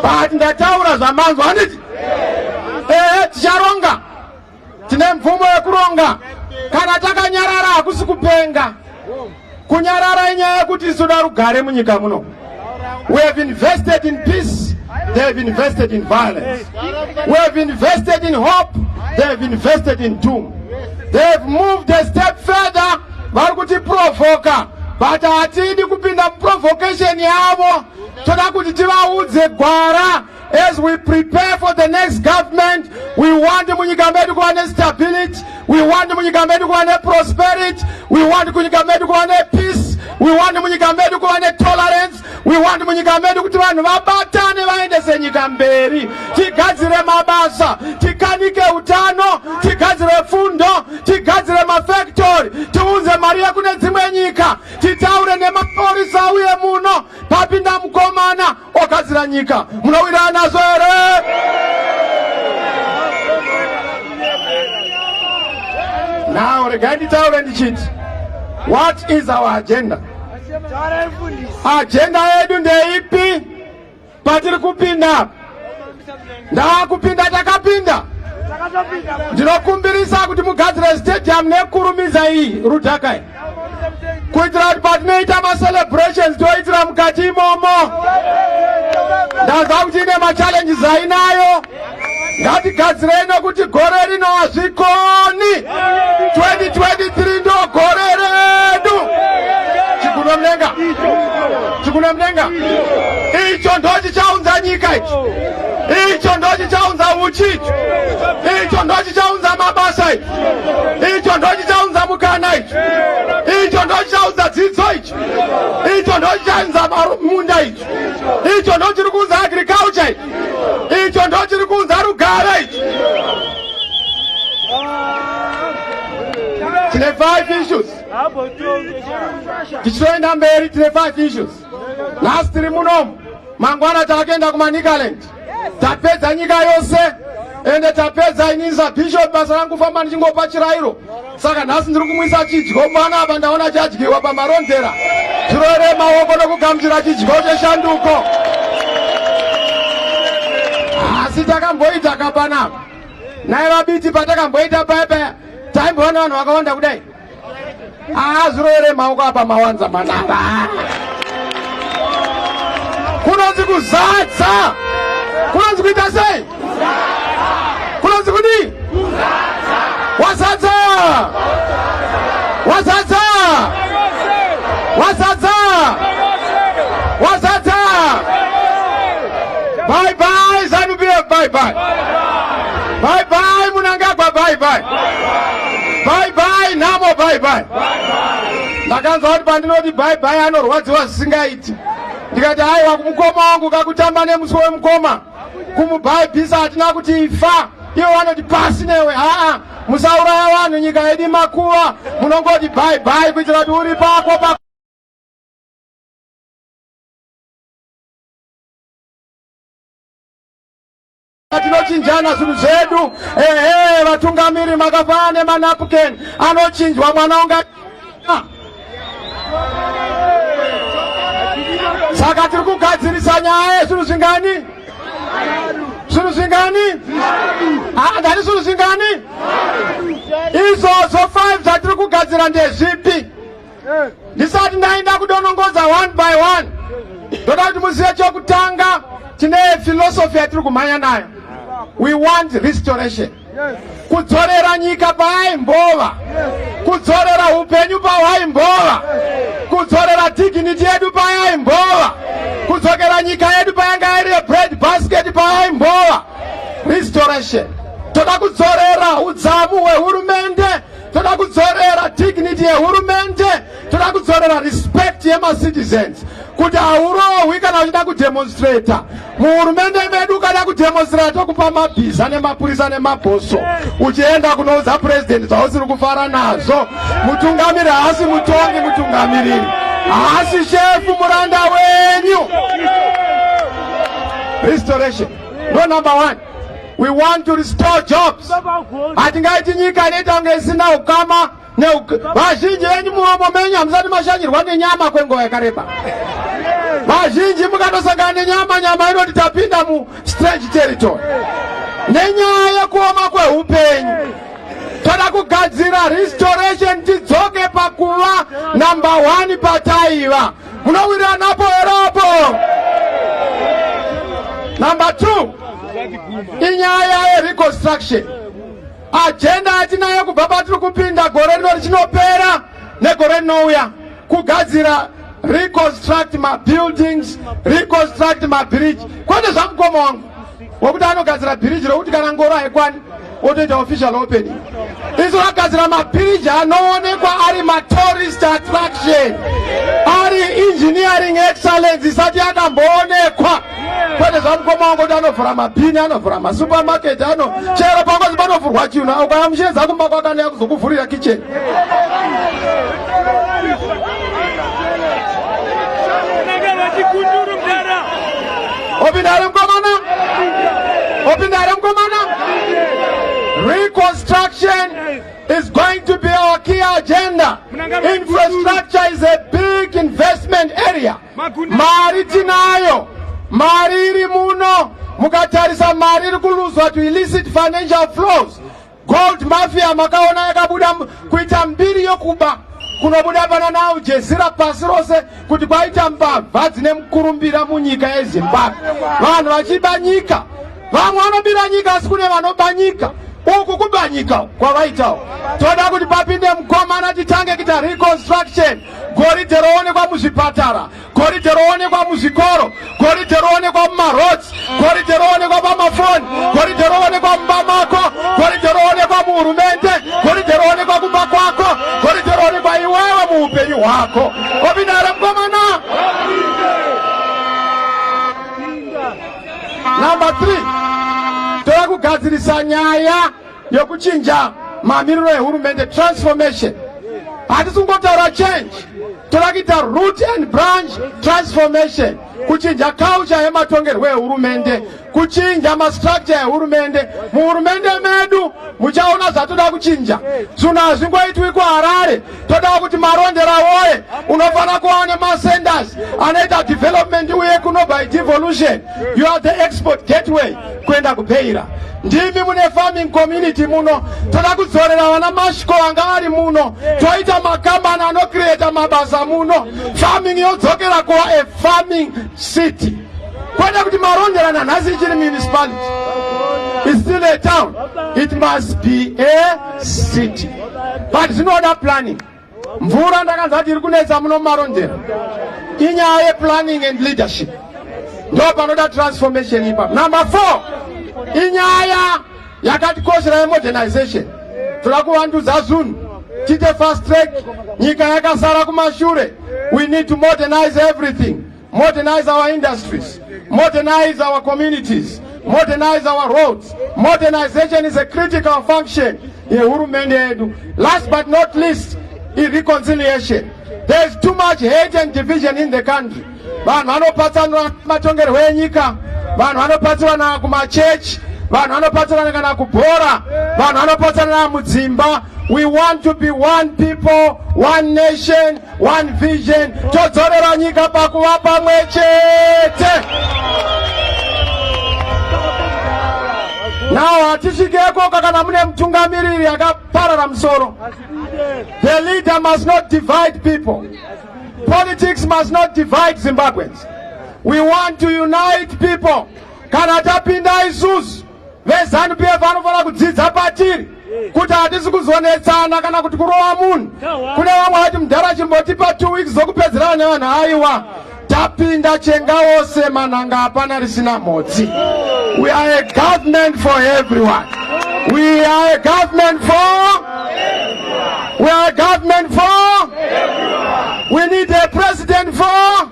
but ndataura zvamanzwa, handiti? Ehe, ticharonga, tine mvumo yekuronga. Kana takanyarara hakusi kupenga. Kunyarara inyaya yekuti isu toda rugare munyika muno. We have invested in peace, they have invested in violence. We have invested in hope, they have invested in doom. They have moved a step further, vari kutiprovoka, but hatidi kupinda muprovocation yavo. Toda kuti tivaudze gwara. As we prepare for the next government, we want munyika medu kuva nestability, we want munyika medu kuva neprosperity, we want kunyika medu kuva nepeace. We want munyika medu kuva netolerance. We want munyika medu kuti vanhu vabatane vaendese nyika mberi, tigadzire mabasa, tikanike utano, tigadzire fundo, tigadzire mafactory, tiunze mari yekune dzimwe nyika, titaure nemapurisa uye muno papinda mukomana ogadzira nyika. Munowirana nazvo here? Now regai nditaure ndichiti, what is our agenda? Agenda yedu ndeipi patiri kupinda? Ndaakupinda, takapinda. Ndinokumbirisa kuti mugadzire stadium nekurumidza iyi Rudhaka iyi, kuitira kuti patinoita macelebrations toitira mukati imomo. Ndaziva kuti ine machallenges ainayo. Ngatigadzirei nokuti gore rino hazvikoni. 2023 ndo gore redu. Chikuno mudenga, chikuno mudenga, icho ndo chichaunza nyika ichi, icho ndo chichaunza uchi icho, icho ndo chichaunza mabasa ichi, icho ndo chichaunza mukana ichi, icho ndo chichaunza dzidzo ichi, icho ndo chichaunza munda ichi, icho ndo chiri kuunza agriculture ichi, icho ndo chiri kuunza rugare ichi. Tine five issues tichitoenda mberi. Tine five issues. Nhasi tiri munomu, mangwana takaenda kuManicaland. Tapedza nyika yose, ende tapedza. Inini sabishop basa rangu kufamba ndichingopa chirayiro. Saka nhasi ndiri kumwisa chidyo panapa, ndaona chadyiwa paMarondera. Tirore maoko nokugamuchira chidyo cheshanduko. Asi takamboita kapanapa naye vaBiti, patakamboita paya paya taimboona vanhu vakawanda kudai. Aa, maoko apa mawanza manapa. Kunonzi kuzadza, kunonzi kuita sei, kunonzi kudii? Wazadza, wazadza, wazadza, wazadza. Bye bye ZANU PF, bye bye, bye bye Mnangagwa, bye bye, bye bye Namo, bye bye. Ndakanzwa kuti pandinoti bye bye anorwadziwa zvisingaiti. Ndikati aiwa, kumukoma wangu kakutamba nemuswe wemukoma kumubhaibhisa, hatina kuti ifa. Ivo vanoti pasi newe. Haa, musauraya vanhu, nyika yedu makuva. Munongoti bye bye kuitira kuti uri pako pa tinochinjana zvinhu zvedu. Ehe, vatungamiri makafanana nemanapkin anochinjwa, mwana unga. Saka tiri kugadzirisa nyaya yezvinhu zvingani? Zvinhu zvingani? Ndati zvinhu zvingani izvozvo? 5 zvatiri kugadzira ndezvipi? Ndisati ndaenda kudonongodza one by one, ndoda kuti muzive chokutanga, tine philosophy yatiri kumhanya nayo. We want restoration, kudzorera nyika paaimbova, kudzorera upenyu pahwaimbova, kudzorera dignity yedu payaimbova, kudzokera nyika yedu payanga iri yebread basket payaimbova. Restoration. Toda kudzorera udzamu hwehurumende, toda kudzorera dignity yehurumende, toda kudzorera respect yemacitizens, kuti haurohwi kana uchida kudemonstrata muhurumende medu. Ukada kudemonstrata, tokupa mabhiza nemapurisa nemabhoso, uchienda kunoudza purezidendi zvausiri kufara nazvo. Mutungamiri haasi mutongi, mutungamiriri haasi shefu, muranda wenyu. Restoration no number one. We want to restore jobs. Hatingaiti nyika inoita kunge isina ukama. Vazhinji venyu muromo menyu hamusati mashanyirwa nenyama kwenguva yakareba. Vazhinji mukatosangana nenyama, nyama inoti tapinda mustrange territory nenyaya yekuoma kweupenyu. Toda kugadzira restoration, tidzoke pakuva number one pataiva. Munowiriranapo heropo? Number two inyaya yereconstruction. Agenda yatinayo kubva patiri kupinda gore rino richinopera negore rinouya, kugadzira, reconstruct mabuildings, reconstruct mabridge, kwete zvamukoma wangu wekuti anogadzira bhiriji rokuti kana ngoro haikwani, otoita official opening. Isu vakagadzira mabhiriji anoonekwa ari matourist attraction, ari engineering excellence isati yakamboonekwa. Kwete zvamukoma wangu kuti anovhura mabhini, anovhura masupermarket, ano chero pangozi panovhurwa chinhu, ukaya muchiedza kumba kwakanaya kuzokuvhurira kitchen. Opinda here mukomana? Opinda here mukomana? Reconstruction is going to be our key agenda. Infrastructure is a big investment area. Mari tinayo, mari iri muno. Mukatarisa mari iri kuluzwa to illicit financial flows. Gold Mafia makaona yakabuda kuita mbiri yokuba kunobuda pana naAl Jazeera pasi rose kuti kwaita mbavha dzine mukurumbira munyika yeZimbabwe, vanhu vachiba nyika. Vamwe vanobira nyika, asi kune vanoba nyika. Uku kuba nyika kwavaitawo. Toda kuti papinde mukomana titange kuita reconstruction. Goridhe roonekwa muzvipatara, goridhe roonekwa muzvikoro, goridhe roonekwa mumaroads, goridhe roonekwa pamafoni, goridhe roonekwa mumba mako, goridhe roonekwa muhurumende, goridhe roonekwa kumba kwako, goridhe roonekwa iwewe muupenyu hwako. Opinda here mukomana? Number 3, toda kugadzirisa nyaya yokuchinja mamiriro ehurumende, transformation. Hatisi kungotaura change, toda kuita root and branch transformation, kuchinja culture yematongerwo ehurumende, kuchinja mastructure ehurumende. Muhurumende medu muchaona zvatoda kuchinja. Zvinhu hazvingoitwi kuHarare. Toda kuti Marondera woye, unofanira kuva nemacenters anoita development uye kuno by devolution. You are the export gateway kuenda kuBeira. Ndimi mune farming community muno. Toda kudzorera vana Mashiko vanga vari muno, toita makambani anocreata mabasa muno. Farming yodzokera kuva a farming city, kwete kuti Marondera nanhasi ichiri municipality. It's still a town, it must be a city, but zvinoda planning. Mvura ndakanzwa kuti iri kunetsa muno muMarondera, inyaya yeplanning and leadership. Ndo panoda transformation ipapo. Number 4, inyaya yakatikoshera yemodernization. Toda kuvandudza zvinhu, tiite fast track. Nyika yakasara kumashure. We need to modernize everything, modernize our industries, modernize our communities, modernize our roads. Modernization is a critical function yehurumende yedu. Last but not least, ireconciliation. There is too much hate and division in the country. Vanhu vanopatsanura matongerwo enyika, vanhu vanopatsanura kumachechi, vanhu vanopatsanura kana kubhora, vanhu vanopatsanura mudzimba. We want to be one people, one nation, one vision. Todzorera nyika pakuva pamwe chete. Now hatisvikeko kana mune mutungamiriri akaparara musoro. The leader must not divide people. Politics must not divide Zimbabweans. We want to unite people. Kana tapinda isusu veZANU PF, vanofanira kudzidza patiri kuti hatisi kuzonetsana kana kuti kurova munhu. Kune vamwe vati, "Mudhara, chimbotipa 2 weeks zokupedzerana nevanhu." Aiwa, tapinda chenga wose manhanga, hapana risina mhotsi. We are a government for everyone. We are a government for, we are a government for. We need a president for,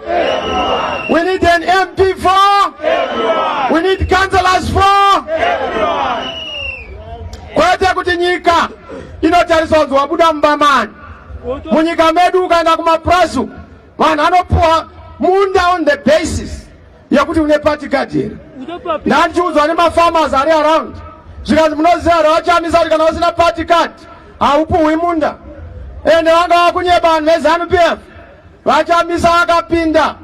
we need an MP for, we need councillors for, kwete kuti nyika inotariswa kunzi wabuda mumba mani. Munyika medu ukaenda kumapurazi, vanhu vanopuwa munda on the basis yekuti une party card here. Ndandichiudzwa nemafarmers ari around, zvikanzi, "Munoziva here vaChamisa kuti kana usina party card haupuhwi munda?" Ende vanga vakunyeba vanhu veZANU PF. VaChamisa vakapinda,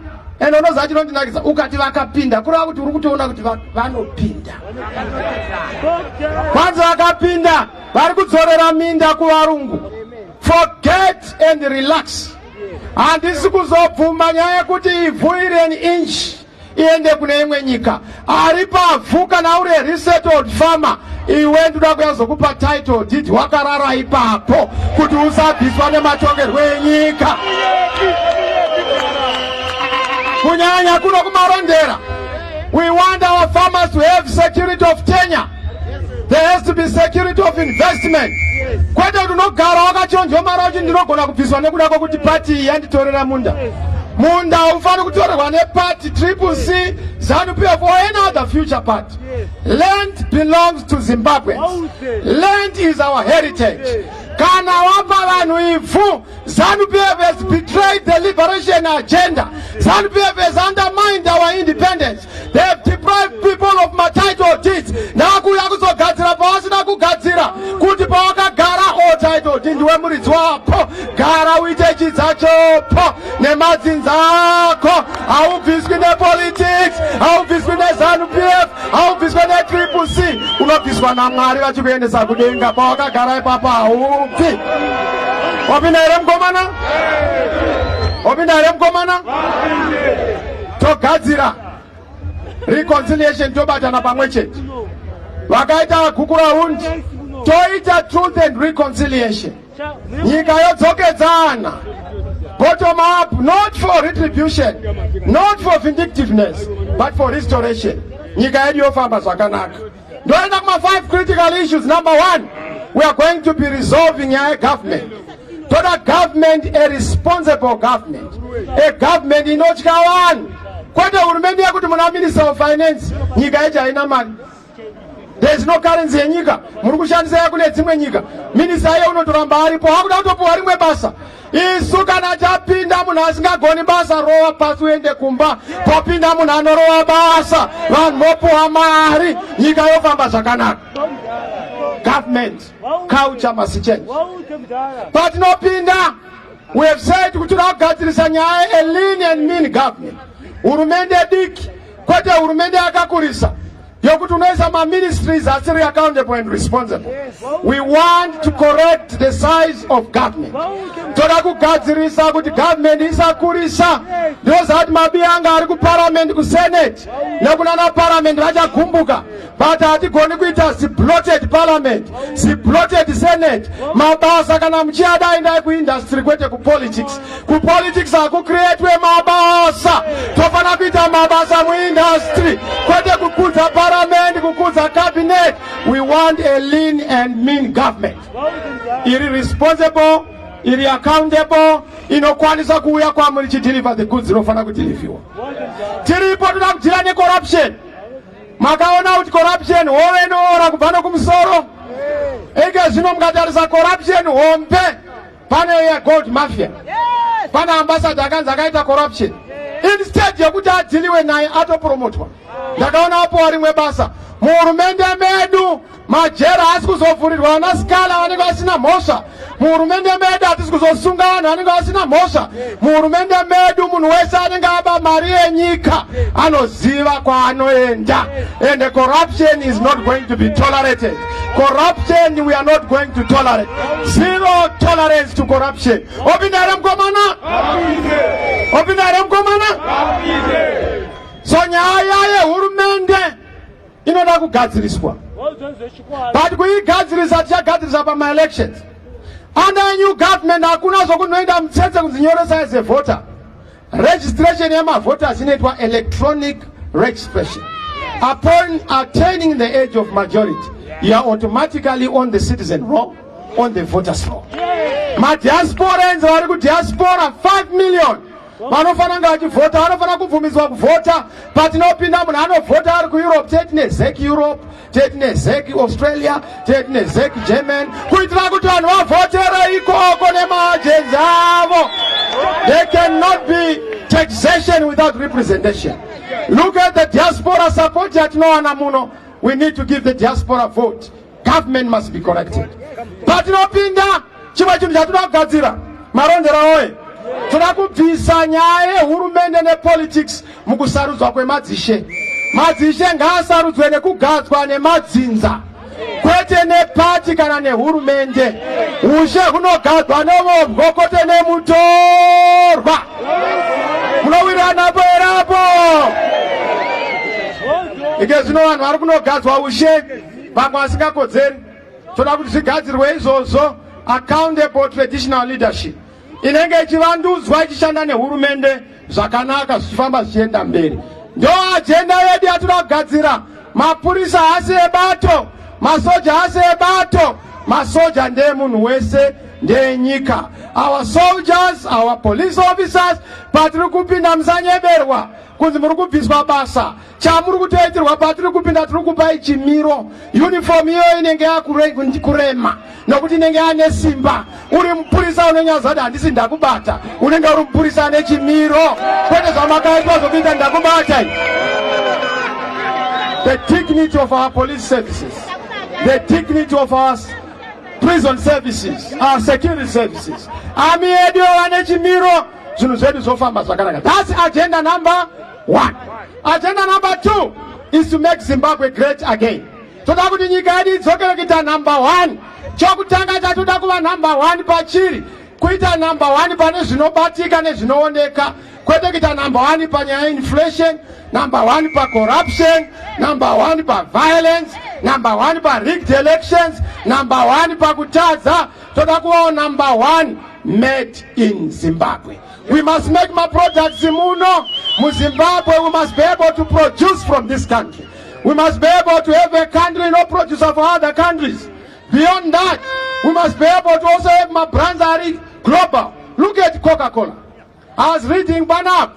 ende unoziva chinondinakisa, ukati vakapinda, kureva kuti uri kutoona kuti vanopinda. Kwanzi vakapinda, vari kudzorera minda kuvarungu. Forget and relax. Handisi kuzobvuma nyaya yekuti ivhu iri an inch iende kune imwe nyika. Ari pavhu, kana uri resettled farmer, iwe ndoda kuyazokupa title deed wakarara ipapo kuti usabviswa nematongerwo enyika, kunyanya kuno kuMarondera. We want our farmers to have security of tenure. There has to be security of investment. Kwete kuti unogara wakachonjomara uchi ndinogona kubviswa nekuda kwekuti pati iyi yanditorera munda. Munda haufaniri kutorerwa nepati Triple C, ZANU PF or any other future party. Land belongs to Zimbabweans. Land is our heritage. Kana wapa vanhu ivhu, ZANU PF has betrayed the liberation agenda. ZANU PF has undermined our independence. They have deprived people of matitle deeds. Ndakuuya kuzogadzira pawasina kugadzira kuti pawakagara o title deed ndiwe muridzi wapo. Gara uite chidza chopo nemadzinza ako. Haubviswi nepolitics, haubviswi neZANU PF, haubviswe neTriple C. Unobviswa naMwari vachikuendesa kudenga. Pawakagara ipapo haubvi. Wapinda here mukomana? Wapinda here mukomana? Togadzira reconciliation, tobatana pamwe chete. Vakaita Gukurahundi, toita truth and reconciliation, nyika yodzokedzana bottom up, not for retribution, not for vindictiveness, but for restoration. Nyika yedu yofamba zvakanaka. Ndoenda kuma five critical issues. Number one, we are going to be resolving nyaya yegovernment. Toda government, a responsible government, a government inotya vanhu, kwete hurumende yekuti muna minister of finance, nyika yechi haina mari. There is no currency yenyika, muri kushandisa yakune dzimwe nyika. Minista iye unotoramba aripo, hakuda kutopiwa rimwe basa. Isu kana tapinda, munhu asingagoni basa, rova pasi uende kumba. Popinda munhu anorova basa, vanhu vopuwa mari, nyika yofamba zvakanaka. Government culture must change. Patinopinda, we have said kuti toda kugadzirisa nyaya, a lean and mean government, hurumende diki, kwete hurumende yakakurisa yokuti unoisa maministries asiri accountable and responsible. We want to correct the size of government. Toda kugadzirisa kuti government isakurisa. Ndinoziva kuti mabiyanga ari kuparliament, kusenate nekunana parliament vachagumbuka, but hatigoni kuita zibloated parliament, zibloated senate. Mabasa kana muchiada, endai kuindustry, kwete kupolitics. Kupolitics hakucreatwe mabasa. Tofanira kuita mabasa muindustry, kwete kukudza parliament, kukudza cabinet. We want a lean and mean government iri responsible, iri accountable, inokwanisa kuuya kwamuri ichideliver the goods inofanira kudeliverwa. Tiripo, toda kudeala necorruption. Makaona kuti corruption hove inoora kubva nokumusoro. Eke zvino mukatarisa corruption hombe, pane yegold mafia, pane ambassador akanzi akaita corruption. Instead yekuti adealiwe naye, atopromotwa. Ndakaona apowa rimwe basa. Muhurumende medu, majera haasi kuzovhurirwa vana Sikhala vanenge vasina mhosva. Muhurumende medu hatisi kuzosunga vanhu vanenge vasina mhosva. Muhurumende medu, munhu wese anenge aba mari yenyika anoziva kwaanoenda, and the corruption is not going to be tolerated. Corruption we are not going to tolerate. Zero tolerance to corruption. Opinda here mukomana? Opinda here mukomana? So nyaya yehurumende inoda kugadziriswa, but kuigadzirisa tichagadzirisa pamaelections. Under new government hakuna zvokunoenda mutsetse kunzi nyoresa as a voter. Registration yemavoters inoitwa electronic registration. Upon attaining the age of majority, you are automatically on the citizen roll, on the voters roll. Madiasporans vari kudiaspora, 5 million, vanofanira kunge vachivhota, vanofanira kubvumidzwa kuvhota. Patinopinda, munhu anovhota ari kuEurope, teti neZEC Europe, teti neZEC Australia, teti neZEC German, kuitira kuti vanhu vavhotere ikoko nemaagenzi avo. There cannot be taxation without representation. Look at the diaspora support yatinowana muno. We need to give the diaspora vote. Government must be corrected. Patinopinda, chimwe chinhu chatinoda kugadzira, Marondera oye, toda kubvisa nyaya yehurumende nepolitics mukusarudzwa kwemadzishe. Madzishe ngaasarudzwe nekugadzwa nemadzinza, kwete nepati kana nehurumende. Ushe hunogadzwa nevobwo, kwete nemutorwa. Munowiriranapo herapo? Ike zvino vanhu vari kunogadzwa ushe, vamwe vasingakodzeri. Toda kuti zvigadzirwe izvozvo. Accountable traditional leadership inenge ichivandudzwa, ichishanda nehurumende zvakanaka, zvichifamba zvichienda mberi. Ndo agenda yedu yatoda kugadzira. Mapurisa haasi ebato, masoja haasi ebato. Masoja ndeemunhu wese, ndeenyika. Our soldiers, our police officers, patiri kupinda musanyeberwa kunzi muri kubviswa basa. Chamuri kutoitirwa patiri kupinda, tiri kupai chimiro. Uniform iyoyo inenge yakurema nokuti inenge yane simba. Uri mupurisa unonyaza kuti handisi ndakubata, unenge uri mupurisa ane chimiro, kwete zvamakaitwa zvokuita ndakubata. The dignity of our police services, the dignity of our prison services, our security services, army yedu yova nechimiro, zvinhu zvedu zvofamba zvakanaka. That's agenda number one. Agenda number two is to make Zimbabwe great again. Toda kuti nyika yedu idzokere kuita number one. Chokutanga chatoda kuva number one pachiri kuita number one pane zvinobatika nezvinooneka, kwete kuita number one panyaya inflation, number one pacorruption, number one paviolence, number one parigged elections, number one pakutadza. Toda kuvawo number one made in Zimbabwe. We must make maproducts muno muZimbabwe. We must be able to produce from this country. We must be able to have a country no producer for other countries. Beyond that, we must be able to also have mabrands ari global. Look at Coca-Cola. I was reading panap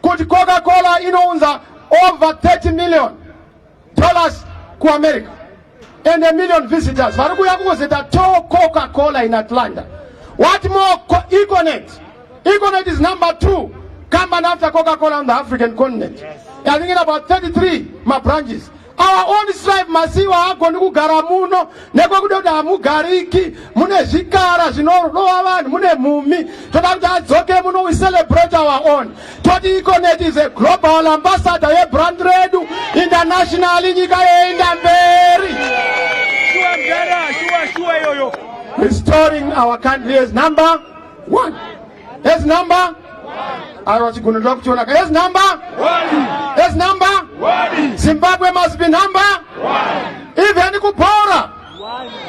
kuti Coca-Cola inounza over $30 million kuAmerica and a million visitors vari kuuya kungozoita to Coca-Cola in Atlanta. What more? Econet. Econet is number two company after Coca-Cola on the African continent. I think in about 33 mabranches. Our own Strive Masiyiwa haagoni kugara muno nekwekuda kuti hamugariki, mune zvikara zvinorova vanhu, mune mhumi. Toda kuti adzoke muno. We celebrate our own. Toti Econet is a global ambassador yebrand redu internationally, nyika yoenda mberi. Shuwa mdara, shuwa shuwa iyoyo. Restoring our country as number one, as number, aiwa, chigono ndoda kuchiona as number One. as number One. Zimbabwe must be number even kubhora.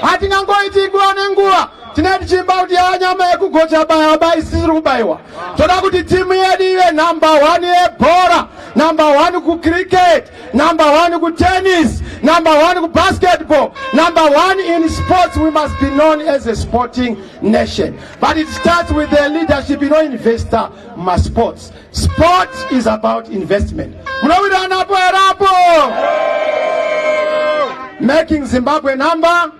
Hatingangoiti nguva nenguva tinee tichiimba kuti yanyama yekugocha baya bai isisiri kubayiwa. Toda kuti timu yedu ive number one yebhora, number one kucricket, number one kutennis, number one kubasketball, number one in sports. We must be known as a sporting nation, but it starts with the leadership inoinvesta mumasports. Sport is about investment. Munowiriranapo herapo? Making Zimbabwe number,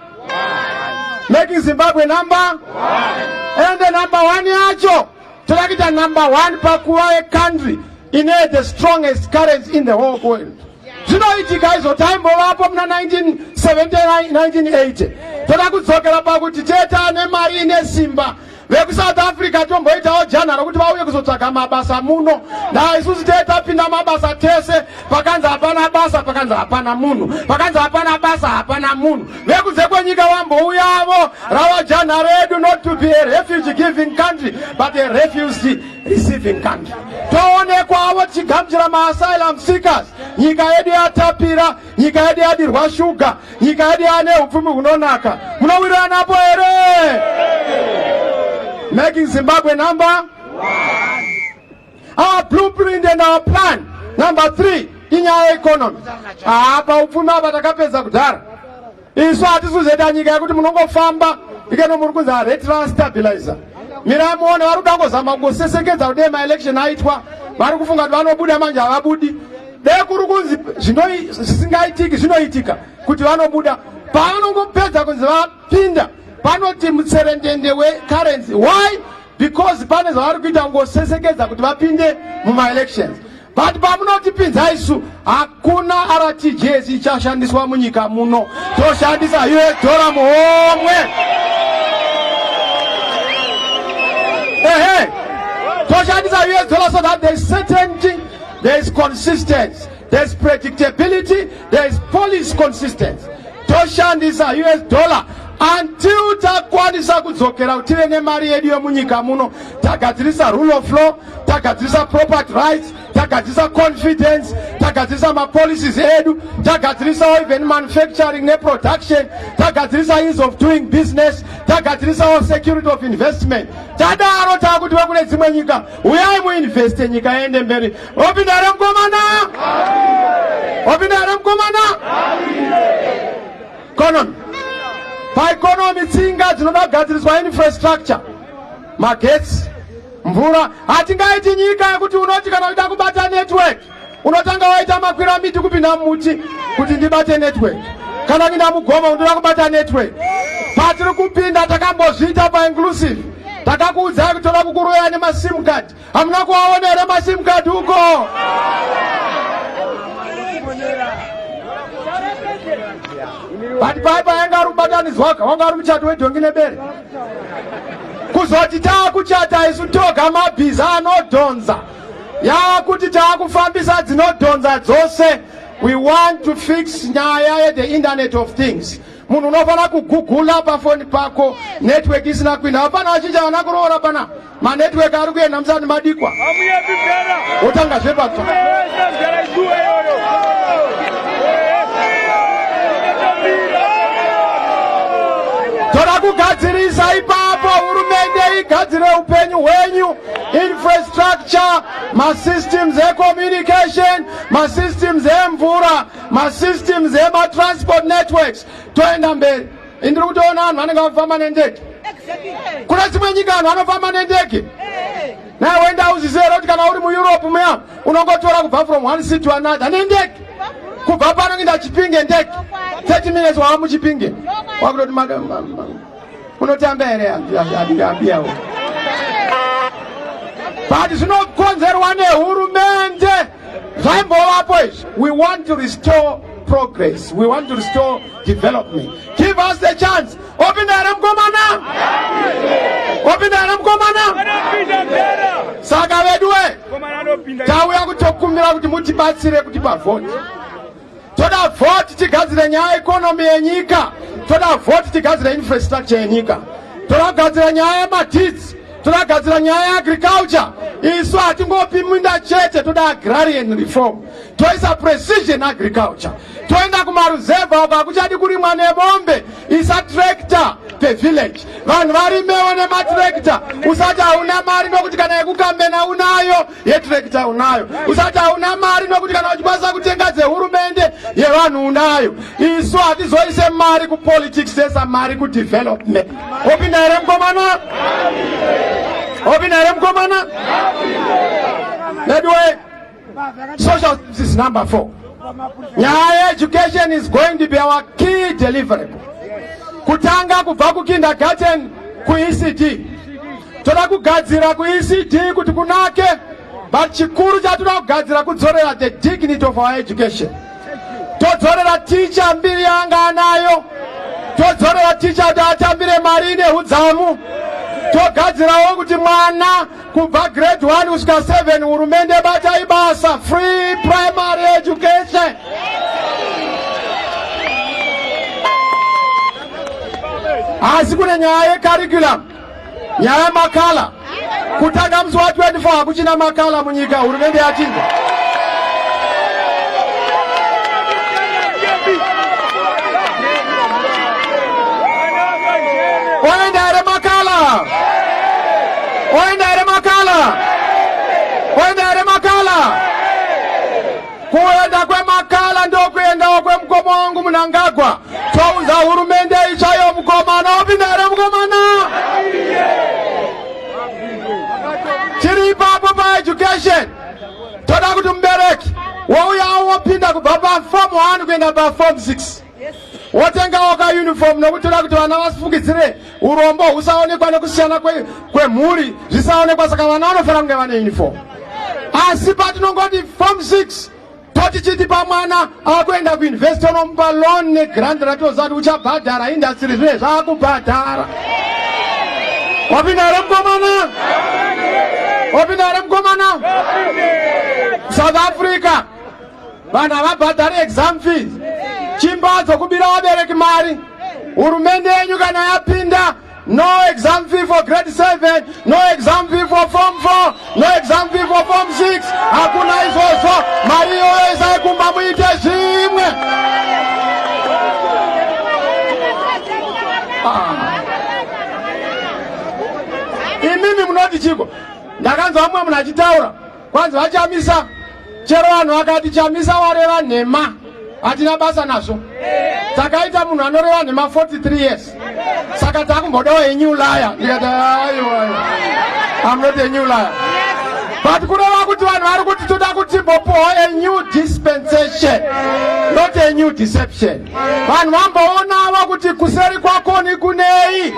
making Zimbabwe number, and the number one yacho toda kuita number one pakuva yecountry ine the strongest currency in the whole world. Zvinoitika izvo, taimbovapo muna 1979, 1980. Toda kudzokera pakuti teta nemari ine simba. VekuSouth Africa tomboitawo jana rokuti vauye kuzotsvaga mabasa muno. Ndaa isusu tee tapinda mabasa tese, pakanzi hapana basa, pakanzi hapana munhu, pakanzi hapana basa, hapana munhu. Vekunze kwenyika vambouyavo. Rava jana redu not to be a refugee giving country but a refugee receiving country. Toonekwavo tichigamuchira maasylum seekers. Nyika yedu yatapira, nyika yedu yadirwa shuga, nyika yedu yane upfumi hunonaka. Munowiriranapo here? Making Zimbabwe number, our blueprint and our plan. Number three inyaya yeeconomy. Apa upfumi apa takapedza kudhara. Isu hatisi kuzoita nyika yekuti munongofamba ikeno muri kunzi rate rastabilizer. Mirai muone, vari kuda kungozama kungosesekedza kudee maelection aitwa. Vari kufunga kuti vanobuda, manje havabudi. Dee kuri kunzi zvisingaitiki zvinoitika kuti vanobuda, pavanongopedza kunzi vapinda panoti mutserendende wecurrency. Why? Because pane zvavari kuita kungosesekedza kuti vapinde mumaelections. But pamunotipinza isu, hakuna RTGS ichashandiswa munyika muno. Toshandisa US dollar muhomwe. Ehe, toshandisa US dollar so that there is certainty, there is consistency, there is predictability, there is policy consistency. Toshandisa US dollar until takwanisa kudzokera kuti tive nemari yedu yemunyika muno, tagadzirisa rule of law, tagadzirisa property rights, tagadzirisa confidence, tagadzirisa mapolicies edu, tagadzirisawo even manufacturing neproduction, tagadzirisa ease of doing business, tagadzirisawo security of investment. Tadaro taakuti vekune dzimwe nyika, uyai muinveste, nyika iende mberi. Wapinda here mukomana? Wapinda here mukomana? Economy. Paeconomy tsinga dzinoda kugadziriswa, infrastructure, magetsi, mvura. Hatingaiti nyika yekuti unoti kana uchida kubata network unotanga waita makwira miti kupinda mumuti kuti ndibate network, kana kuinda mugoma undoda kubata network. Patiri kupinda takambozviita painclusive, takakuudzai kuti toda kukuroya nemasim card. Hamuna kuwaona here masim card uko? But pai paanga ari kubatanidzwaka, wanga ari muchato wedhongi nebere. Kuzoti taakuchata isu toga mabhiza anodhonza, yaakuti taakufambisa dzinodhonza dzose. We want to fix nyaya yethe Internet of Things. Munhu unofanira kugugula pafoni pako, network isina kuinda. Hapana vachinja vana kuroora pana manetwork ari kuenda musati madikwa, wotanga zvepatsva. Toda kugadzirisa ipapo, hurumende igadzire upenyu hwenyu, infrastructure, masystems ecommunication, masystems emvura, masystems ematransport networks. Toenda mberi. Indiri kutoona vanhu vanenge vafamba nendege. Kuna dzimwe nyika vanhu vanofamba nendege. Naye wenda uzizive here kuti kana uri muEurope muya unongotora kubva from one city to another nendege? Kubva pano kuenda Chipinge, ndege 30 minutes wava muChipinge. Wakutoti unotamba here abiyawo? But zvinokonzerwa nehurumende, zvaimbovapo izvi. We want to restore progress, we want to restore development. Give us the chance. Opinda here mukomana? Opinda here mukomana? Saka veduwe, tauya kutokumbira kuti mutibatsire kuti pavhoti. Toda vhoti tigadzire nyaya economy yenyika, toda vhoti tigadzire infrastructure yenyika, toda kugadzira nyaya yemadeeds, toda kugadzira nyaya yeagriculture. Isu hatingopi minda chete, toda agrarian reform, toisa precision agriculture, toenda kumaruzevha uko hakuchadi kurimwa nemombe, isa tractor pevillage, vanhu varimewo nematractor. Usati hauna mari nokuti kana yekukambena unayo, yetractor unayo. Usati hauna mari nokuti kana uchikwanisa kutenga dzehurumende, yevanhu unayo. Isu hatizoise mari kupolitics, toisa mari kudevelopment. Opinda here mukomana? Opinda here mukomana? Anyway, social services number four. Nyaya yeeducation is going to be our key deliverable. Kutanga kubva kukindergarten, kuECD. Toda kugadzira kuECD kuti kunake, but chikuru chatoda kugadzira kudzorera the dignity of our education. Todzorera ticha mbiri yanga anayo, todzorera ticha kuti atambire mari ine udzamu, togadzirawo kuti mwana kubva grade 1 kusvika 7, hurumende batai basa, free primary education. Asi kune nyaya yecurriculum, nyaya yemakala. Kutanga musi wa24 hakuchina makala munyika, hurumende yachinja. Oenda here makala? Oenda here makala? Oenda here makala? Kuenda kwemakala ndokuendawo kwemukoma wangu Munangagwa. Tounza hurumende itsvayo. Mukomana opinda here mukomana? Tiri ipapo paeducation, toda kuti mubereki wouyawo wopinda kubva paform 1 kuenda paform 6, wotengawo kauniform, nokuti toda kuti vana vafukidzire urombo husaonekwa nekusiyana kwemhuri zvisaonekwa. Saka vana vanofanira kunge vane uniform. Asi patinongoti form 6, toti chiti pamwana akuenda kuuniversity, onomupa loan negrant ratoziva kuti uchabhadhara. Industry zvine zvaakubhadhara. Wapinda here mukomana? Wapinda here mukomana? South Africa vanhu havabhadhari exam fees, chimbadzo kubira vabereki mari. Hurumende yenyu kana yapinda, no exam fee for grade 7, no exam fee for form 4, no exam fee for form 6. Hakuna izvozvo. Mari iyoyo isai kumba muite zvimwe. Ah. Imimi munoti chiko? Ndakanzwa mumwe munhu achitaura, kwanzi vaChamisa, chero vanhu vakati Chamisa wareva nhema, hatina basa nazvo. Takaita munhu anoreva nhema 43 years, saka takumbodawo a new liar. Ndikati aiwa, I'm not a new liar, but kureva kuti vanhu vari kuti toda kutimbopuwa a new dispensation, not a new deception. Vanhu vamboonavo kuti kuseri kwakoni kunei.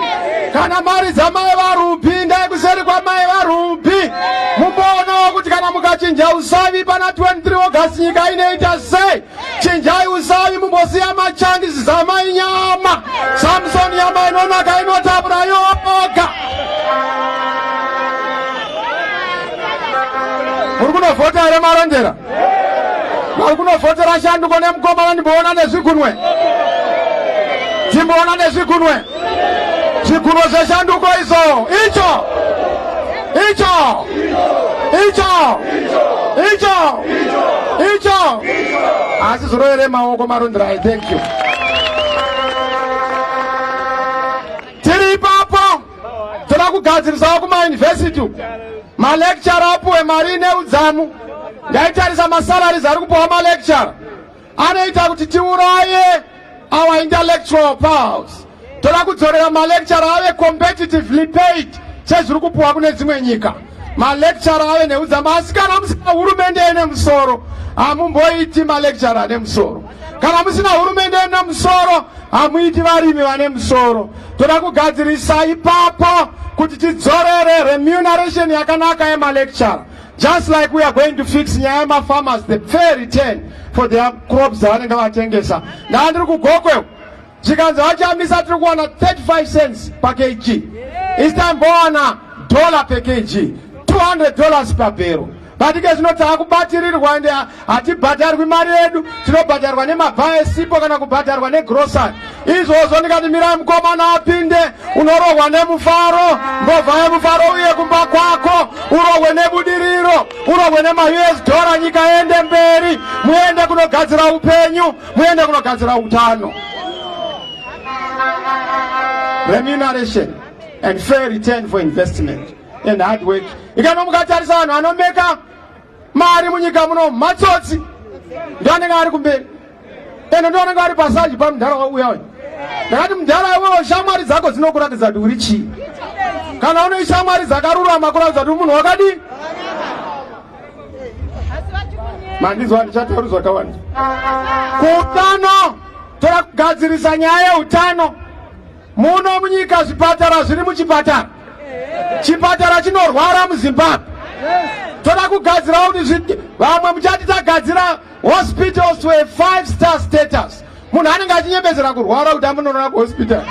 Kana mari dzamai vaRubi, ndai kuseri kwamai vaRubi, mumboonawo kuti kana mukachinja usavi pana 23 August, nyika inoita sei. Chinjai usavi, mumbosiya machangisi, zamai nyama. Samson, nyama inonaka inotapura yoga. Muri kunovhota here, Marondera? Vari kunovhotera shanduko nemukomana, ndimboona nezvigunwe, timboona nezvigunwe, zvigunwe zveshanduko izvo. Icho, icho, icho, icho, icho. Asi zvirovere maoko, Marondera. I thank you. Tiri ipapo, toda kugadzirisawo kumayunivhesiti, malecturer apuwe mari ine udzamu. Ndaitarisa masalaries ari kupiwa malecturer, anoita kuti tiuraye our intellectual powers. Toda kudzorera malecturer ave competitively paid sezviri kupiwa kune dzimwe nyika, malecturer ave neudzamu. Asi kana musina hurumende ine musoro, hamumboiti malecturer ane musoro. Kana musina hurumende ine musoro, hamuiti varimi vane musoro. Toda kugadzirisa ipapo kuti tidzorere remuneration yakanaka yemalecturer, just like we are going to fix nyaya yemafarmers, the fair return for their crops dzavanenge vatengesa. Ndaa ndiri kuGokwe, zvikanzi vachamisa, tiri kuwana 35 cents pakg, isi tambowana dollar per kg, $200 pabhero. But ike zvino taakubatirirwa, ende hatibhadharwi mari yedu, tinobhadharwa nemabha esipo kana kubhadharwa negrosari. Izvozvo ndikati mirai mukomana apinde, unorohwa nemufaro, mbovha yemufaro uye kumba kwako, urohwe nebudiriro, urohwe nemaUS dollar, nyika yende mberi, muende kunogadzira upenyu, muende kunogadzira utano. Remuneration and fair return for investment and hard work. Ikano mukatarisa vanhu vanomeka mari munyika muno, matsotsi ndo anenge ari kumberi, ende ndo anenge ari pasaji pamudhara wauya uyu. Ndakati mudhara iwewo, shamwari dzako dzinokuratidza kuti uri chii. Kana une shamwari dzakarurama, kuratidza kuti munhu wakadii. Mandizwa, ndichatauri zvakawanda. Kuutano, toda kugadzirisa nyaya yeutano muno munyika. Zvipatara zviri muchipatara, chipatara chinorwara muZimbabwe. Toda kugadzirawo kuti vamwe muchati tagadzira hospitals to a five star status, munhu anenge achinyembedzera kurwara kuti amunorora kuhospital.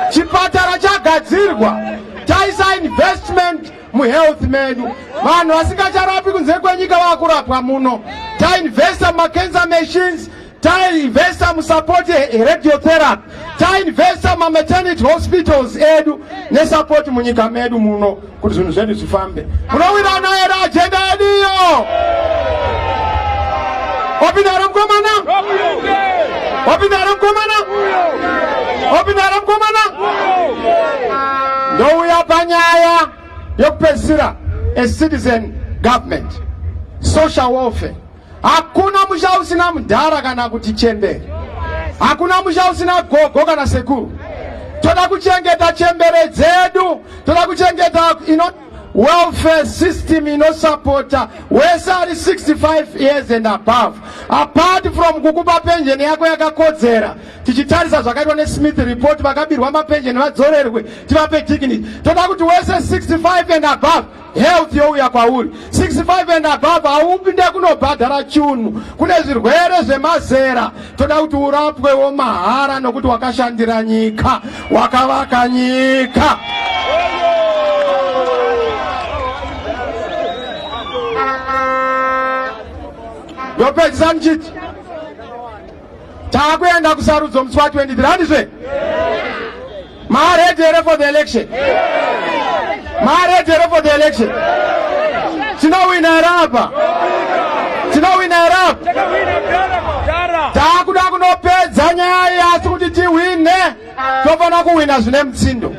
Chipatara chagadzirwa, taisa investment muhealth medu, vanhu vasingacharapi kunze kwenyika vakurapwa muno. Tainvesta mumacancer machines, tainvesta musupport radiotherapy, tainvesta mumamaternity hospitals edu nesupport munyika medu muno kuti zvinhu zvedu zvifambe. Munowirana here agenda yedu iyo? Wapinda here mukomana? Wapinda here mukomana? Wapinda here mukomana? Ndouya panyaya yokupedzisira, a citizen government, social welfare. Hakuna musha usina mudhara kana kuti chembere, hakuna musha usina gogo kana sekuru. Toda kuchengeta chembere dzedu, toda kuchengeta ino welfare system inosapota wese ari 65 years and above. Apart from kukupa penjeni yako yakakodzera, tichitarisa zvakaitwa neSmith Report, vakabirwa mapenjeni vadzorerwe, tivape dignity. Toda kuti wese 65 and above, health youya kwauri. 65 and above, haupinde kunobhadhara chunhu. Kune zvirwere zvemazera, toda kuti urapwewo mahara nokuti wakashandira nyika, wakavaka nyika. Ndopedzisa ndichiti taakuenda kusarudzo musi wa23, handizve? Maready here for the election? Maready here for the election? Tinowina here apa? Tinowina here apa? Taakuda kunopedza nyaya iyi, asi kuti tihwine tofanira kuhwina zvine mutsindo.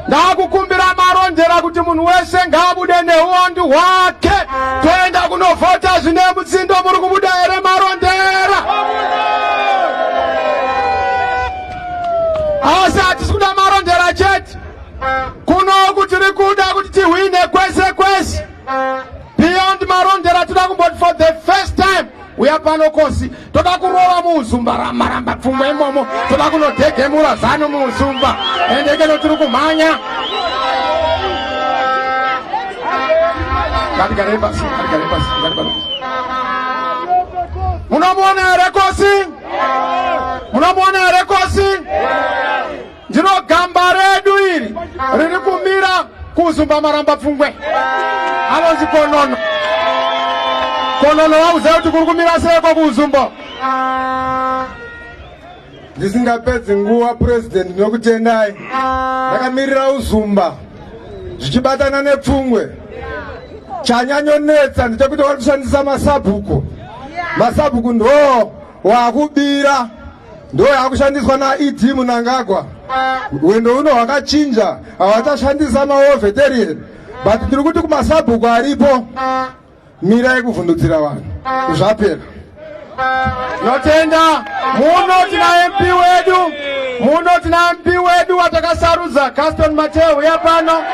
Ndakukumbira, Marondera, kuti munhu wese ngaabude neuwandu hwake, toenda kunovhota zvine mutsindo. Muri kubuda here, Marondera? Asi hatisi kuda Marondera chete, kunoku tiri kuda kuti tihwine kwese kwese beyond Marondera. Toda kumboti for the first time uya pano Kosi, toda kurova muUzumba ramaramba pfungwa imomo, toda kunodhegemura ZANU muUzumba. Endekeno tiri kumhanya. Ngatigarei pasi, ngatigarei pasi, ngatigarei pasi. Munomuona here Kosi? Munomuona here Kosi? Ndiro gamba redu iri riri kumira kuUzumba Maramba Pfungwe, anonzi Konono. Konono, wauziva kuti kuri kumira seiko kuUzumba? Ndisingapedzi nguva, Purezidendi, ndinokutendai. Ndakamirira Uzumba zvichibatana nePfungwe. Chanyanyonetsa ndechekuti vari kushandisa masabhuku. Masabhuku ndo wakubira, ndo yakushandiswa naED Mnangagwa. Rwendo uno hwakachinja, havachashandisa mawar veteran, but tiri kuti kumasabhuku aripo, mirai kuvhundutsira vanhu, zvapera. Notenda. Muno tina MP wedu, muno tina MP wedu watakasarudza, Caston Mateo, uya pano.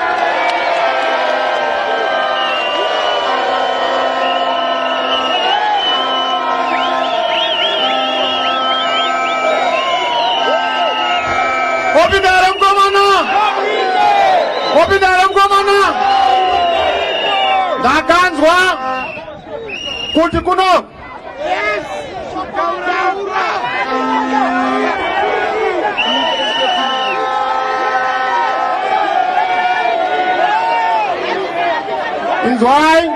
Opinda here mukomana? Opinda here mukomana? Ndakanzwa kuti kuno inzwai,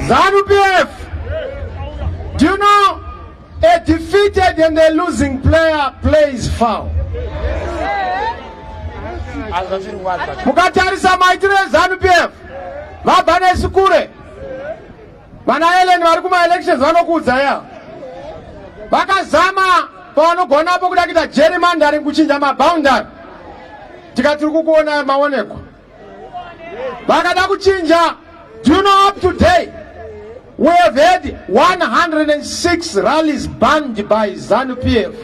ZANU PF, do you know a defeated and a losing player plays foul? Mukatarisa maitiro eZANU PF, vabva nesu kure. Vana Ellen vari kumaelections vanokuudza ya vakazama pavanogonapo kuda kuita gerrymandering, kuchinja maboundary, tikati tiri kukuona maonekwa. Vakada kuchinja. Do you know up to today we have had 106 rallies banned by ZANU PF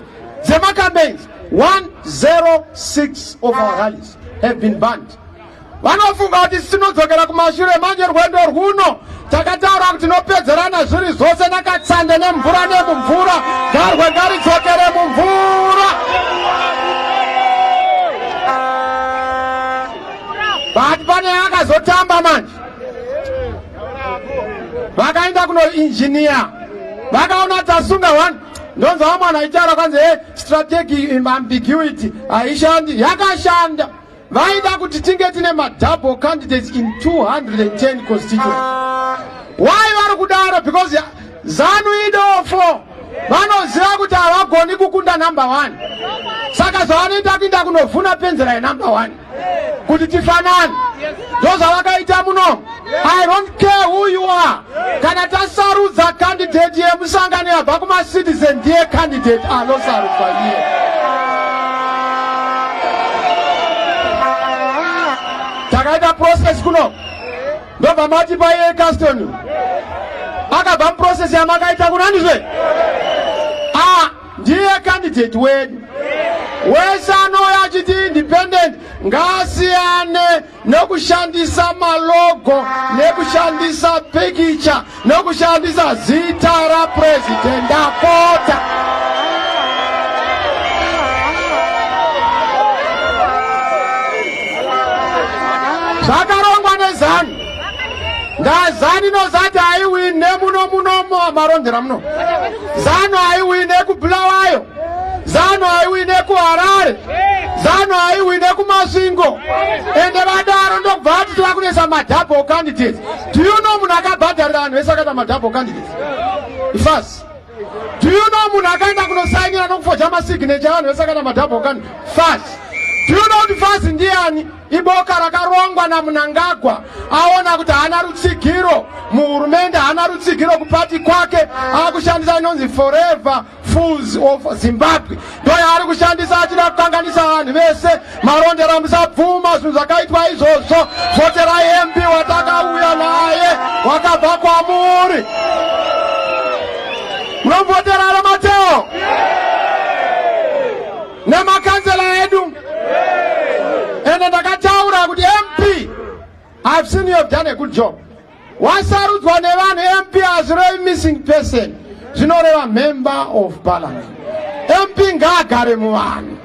dzemacampaigns? 106 of our rallies have been banned. Vanofunga kuti tinodzokera kumashure. Manje rwendo rwuno takataura kuti tinopedzerana zviri zvose nakatsande nemvura nemumvura. Garwe ngaridzokere mumvura. But pane akazotamba manje, vakaenda kunoinjiniya, vakaona tasunga one. Ndonzwa vamwe vanhu aitaura kwanzi e strategic ambiguity haishandi. Yakashanda. Vaida kuti tinge tine madouble candidates in 210 constituents. Why vari kudaro? Because ZANU idofo, vanoziva kuti havagoni kukunda number one, saka zvavanoita kuinda kunovhuna penzera yenumber one kuti tifanane. Ndo zvavakaita muno. I don't care who you are, kana tasarudza candidate yemusangano yabva kumacitizen, ndiye candidate anosarudzwa iye. Takaita process kuno, ndobva mati paiye Caston akabva muprocess yamakaita kunandizve. Ah, ndiye candidate wedu. Wese anouya achiti independent ngaasiyane nokushandisa malogo, nekushandisa pikicha, nokushandisa zita rapurezidendi. Ndapota. Zvakarongwa neZANU. NdaZANU inozati haiwine muno munomo Marondera muno, ZANU haiwine kuBulawayo, ZANU haiwine kuHarare, ZANU haiwine kuMasvingo. Ende vadaro, ndokubva vati tova kunesa madouble candidates. Do you know munhu akabhadharira vanhu vese akaita madouble candidates iFAZ? Do you know munhu akaenda kunosainira nokufoja masignature avanhu vese akaita madouble candidate? FAZ. Do you know kuti FAZ ndiani? Iboka rakarongwa naMnangagwa. Aona kuti haana rutsigiro muhurumende, haana rutsigiro kupati kwake, akushandisa inonzi Forever Fools of Zimbabwe. Ndo yaari kushandisa achida kukanganisa vanhu vese. Marondera, musabvuma zvinhu zvakaitwa izvozvo. Voterai MP watakauya naye, wakabva kwamuri. Munomuvotera here Mateo? Nemakanzela edu. Ende ndakataura kuti MP, I've seen you have done a good job. Wasarudzwa nevanhu MP hazvirevi missing person, zvinoreva member of parliament. MP ngaagare muvanhu,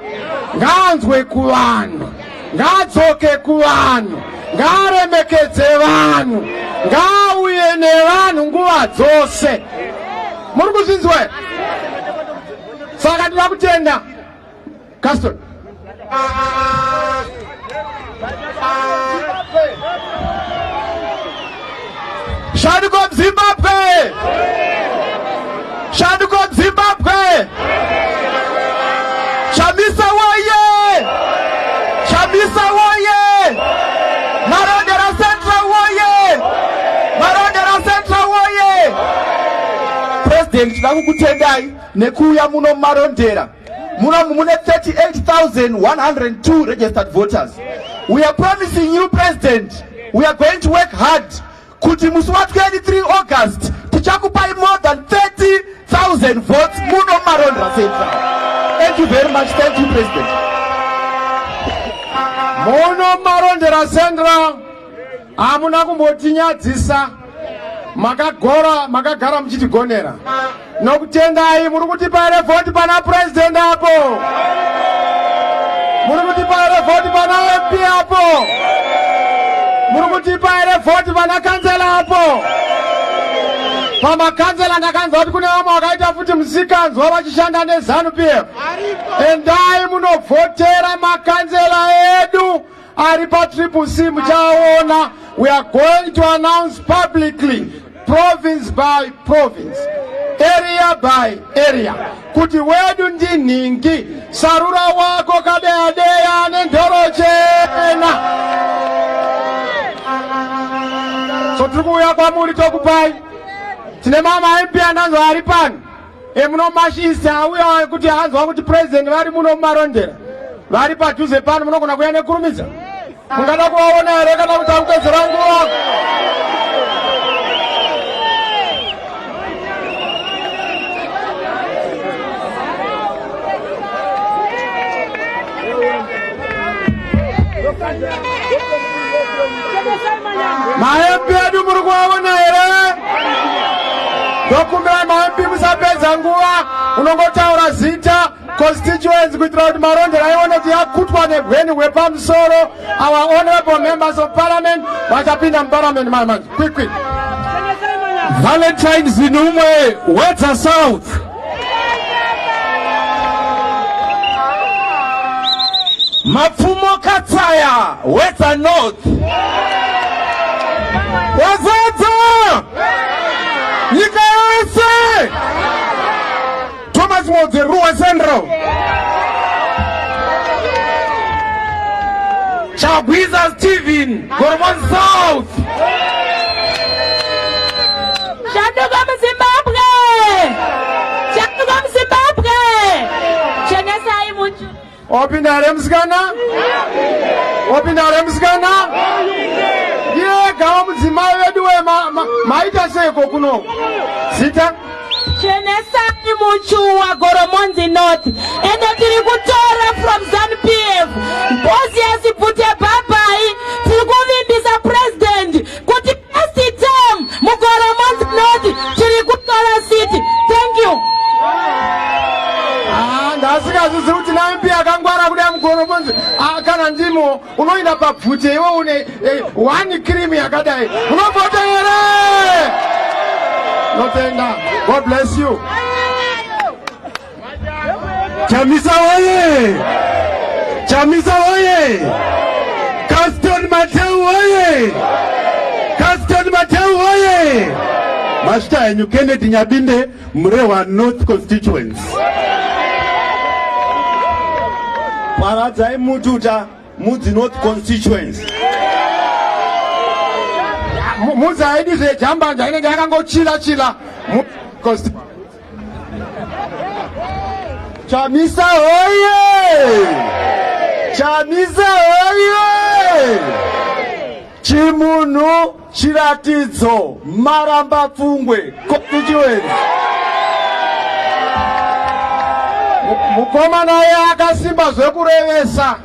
ngaanzwe kuvanhu, ngaadzoke kuvanhu, ngaaremekedze vanhu, ngaauye nevanhu nguva dzose. Muri kuzvinzwa here? Saka ndinoda kutenda Caston. Shanduko Zimbabwe! Shanduko Zimbabwe! Chamisa woye! Chamisa woye! Marondera Central woye! Marondera Central woye! President, tinoda kukutendai nekuuya muno muMarondera. Muno mune 38,102 registered voters. We are promising you, President, we are going to work hard kuti musi wa 23 August tichakupai more than 30,000 votes muno muMarondera Central. Thank you very much. Thank you, President. Muno Marondera Central hamuna kumbotinyadzisa, makagora makagara muchitigonera. Nokutendai muri kutipa here vhoti pana president apo? Muri kutipa here vhoti pana MP apo? Muri kutipa here vhoti pana kanzela apo? Pamakanzela ndakanzwa kuti kune vamwe vakaita futi musikanzwa vachishanda neZanu PF. Endai munovhotera makanzela edu ari paTriple C, muchaona. We are going to announce publicly, province by province, area by area, kuti wedu ndinhingi. Sarura wako kadeyadeya nendoro chena. So tiri kuuya kwamuri tokupai. Tine mama MP andanzwa ari pano emuno Mash East, auya kuti anzwa kuti president vari muno muMarondera, vari padhuze pano. Munogona kuuya nekurumidza. Mungada kuvaona here kana kuti akupedzera nguva? MaMP edu muri kuvaona here? Ndokumbira maMP musapedza nguva, unongotaura zita, constituency, kuitira kuti Marondera ione kuti yakutwa nebweni hwepamusoro. Our honorable members of parliament vachapinda muparliament mai manje, quick quick. Valentine Zinumwe, Wedza South. Mapfumo Katsaya, Wedza North. Wazadza nyika yose. Thomas Modze, Ruwa Central. Chagwiza Steven, Goromonzi South. Shanduko muZimbabwe! Shanduko muZimbabwe! Chenesai Muchu. Wapinda here musikana? Wapinda here musikana? Ndiyegawo mudzimai vedu we maita seiko kuno? Zita? Chenesai Muchuwa, Goromonzi North. Ende tiri kutora from ZANU PF. Bosi Bvute Babai, tiri kuvimbisa president kuti first term muGoromonzi North tiri kutora seat. Thank you. Ah, ndasingazizi kuti naMP akangwara kudai muGoromonzi. Ah, kana ndimo unoenda pabvute iwe une one cream yakadai, unovhota here? Notenda. God bless you. Chamisa oye! Chamisa oye! Caston Mateu oye! Caston Mateu oye! Mazvita henyu. Kennedy Nyabinde, Murewa North constituency. Paradzai Mututa, Mudzi North constituency. Mudzi haidi zvejambanja, inenge yakangochila chila. Chamisa oye! Chamisa oye! Chimunhu Chiratidzo, Maramba Pfungwe constituency. Mukomana iye akasimba zvekurevesa.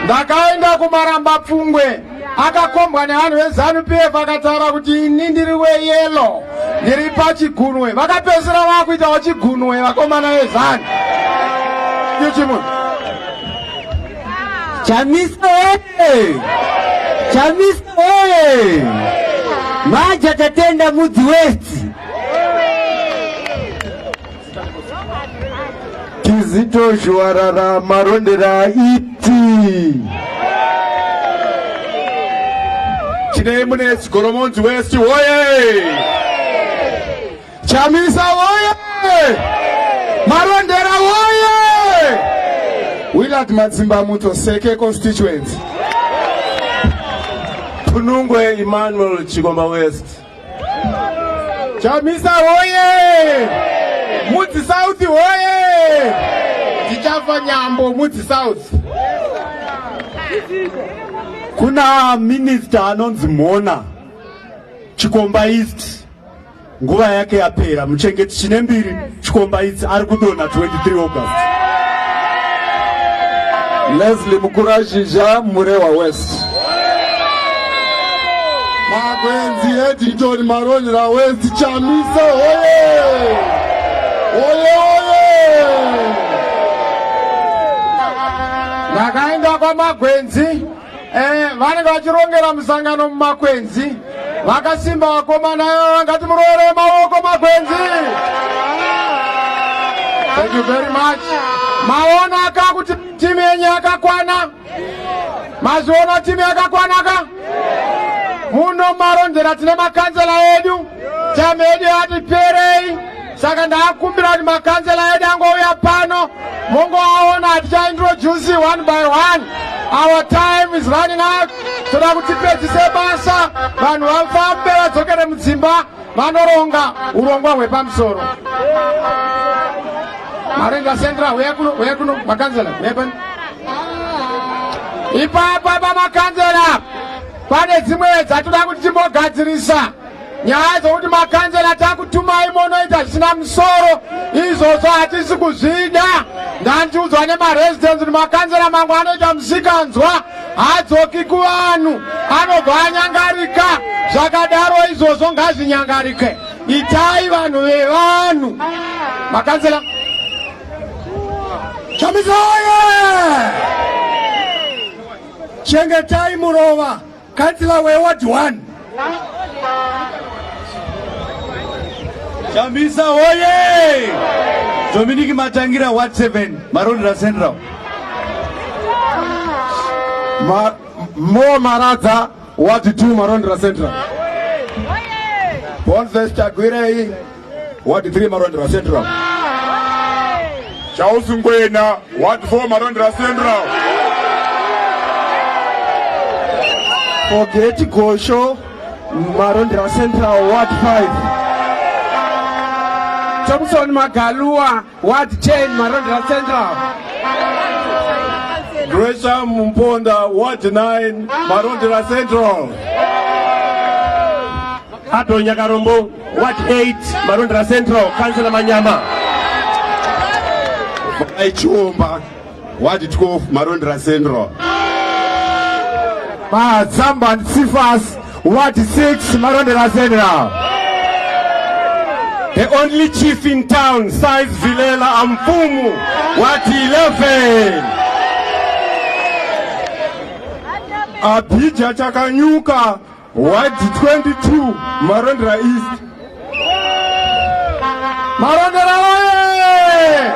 Ndakaenda kuMaramba Pfungwe, akakombwa nevanhu veZanu PF, akataura kuti ini ndiri weyellow, ndiri pachigunwe. Vakapedzisira vakuitawo chigunwe vakomana veZanu. Chimunhu. Chamisa oye! Chamisa oye! Maja Tatenda Mudzi West. Kizito Zhuwarara Marondera iti. Chinei Munetsi Goromonzi West woye! Chamisa woye! Marondera woye! Willard Madzimbamuto Seke constituency. Punungwe Emmanuel Chikomba West. Chamisa woye! Mudzi South woye! Tichafa Nyambo Mudzi South. Kuna minister anonzi Mona Chikomba East, nguva yake yapera. Muchengeti Chinembiri Chikomba East ari kudonha 23 August. Leslie Mukurazhizha Murewa West. Magwenzi Edington Marondera West. Chamisa hoye! Hoye hoye! Ndakaenda kwaMagwenzi, vanenge vachirongera musangano mumakwenzi. Vakasimba vakomana, ngatimurovere maoko Magwenzi. Thank you very much. Maona ka kuti timu yenyu yakakwana? Mazviona, timu yakakwana ka? Muno Marondera tine makanzela edu, tamu yedu yati perei, saka ndakumbira kuti makanzela edu angouya pano, mongoaona. Hatichaintroduce one by one, our time is running out. Toda kuti tipedzise basa, vanhu vafambe vadzokere mudzimba vanoronga urongwa hwepamusoro. Marondera Central, huya kuno, huya kuno makanzela, huya pano ipapa pamakanzela. Pane dzimwe dzatoda kuti timbogadzirisa, nyaya dzokuti makanzela takutumai monoita zvisina musoro, izvozvo hatisi kuzvida. Ndandiudzwa nemaresidents kuti makanzela mamwe anoita musikanzwa, hadzoki kuvanhu, anobva anyangarika. Zvakadaro izvozvo ngazvinyangarike. Itai vanhu vevanhu, makanzela. Chamisa oye! Chengetai Murova, kansila weward 1. Chamisa oye! Dominic Matangira, Ward 7, Marondera Central. Mo Maradza, Ward 2, Marondera Central. Bonfes Chagwirei, Ward 3, Marondera Central. Charles Ngwena, Ward 4, Marondera Central. Forget Gosho, Marondera Central, Ward 5. Thompson Magalua, Ward 10, Marondera Central. Gresham Mponda, Ward 9, Marondera Central. Abel Nyakarombo, Ward 8, Marondera Central, Councillor Manyama. Aichumba, Ward 12, Marondera Central. Mazamban Sifas, Ward 6, Marondera Central. The only chief in town, Size Vilela Amfumu, Ward 11. Abhija Chakanyuka, Ward 22, Marondera East. Marondera oye!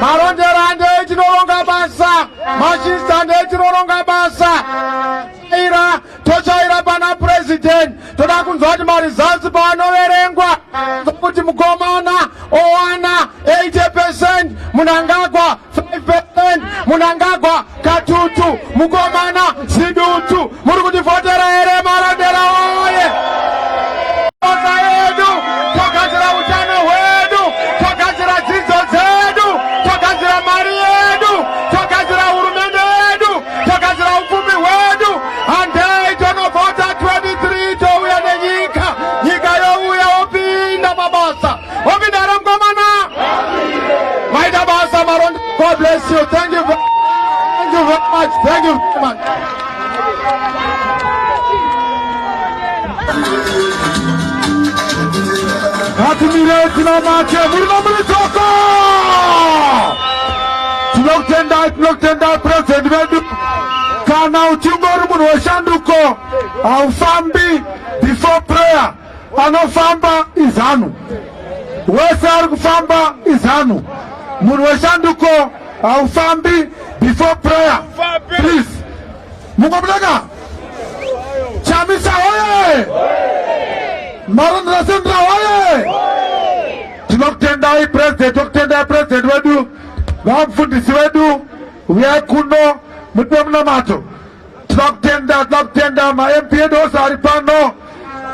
Marondera, ndei tinoronga basa. Machista, ndei tinoronga basa. Ira tochaira pana president. Toda kunzwa kuti maresults paanoverengwa kuti mukomana owana 80%, Mnangagwa 5%, Mnangagwa katutu, mukomana zidutu. Muri kutivhotera here, Marondera oye? Basa yedu, togadzira utano hwedu, togadzira dzidzo dzedu, togadzira mari yedu, togadzira hurumende yedu, togadzira upfumi hwedu. Handei tonovhota 23, touya nenyika, nyika youya, opinda mabasa, opinda here mukomana? Maita basa. bless you. Thank you. Thank you very much. Thank you very much. Ngatimire tinamate muri nomuri dzoko. Tinokutendai, tinokutendai, Purezidendi vedu. Kana uchinge uri munhu weshanduko, haufambi before prayer. Anofamba iZANU, wese ari kufamba iZANU. Munhu weshanduko haufambi before prayer, please. Mungomudaka Chamisa hoye! Marondera Central hoye! Tinokutendai, President, tinokutendai, President wedu. Vamufundisi vedu, uyai kuno mutipe munamato. Tinokutenda, tinokutenda maMP edu ose ari pano,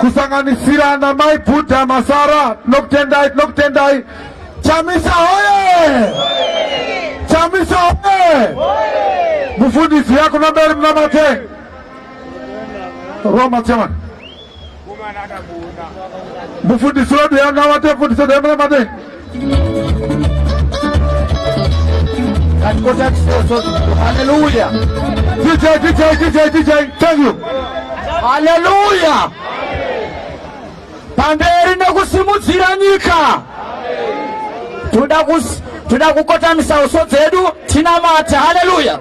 kusanganisira namai Bhudha Masara. Tinokutendai, tinokutendai. Chamisa hoye! Chamisa hoye! Mufundisi yako namberi munamate. Roma chairman, mufundisi wedu yanamate, mufundisi wedu yamunamate. Haleluya. DJ, DJ, DJ, DJ, thank you. Haleluya. Pamberi nekusimudzira nyika. Toda kukotamisa uso dzedu tinamate. Haleluya.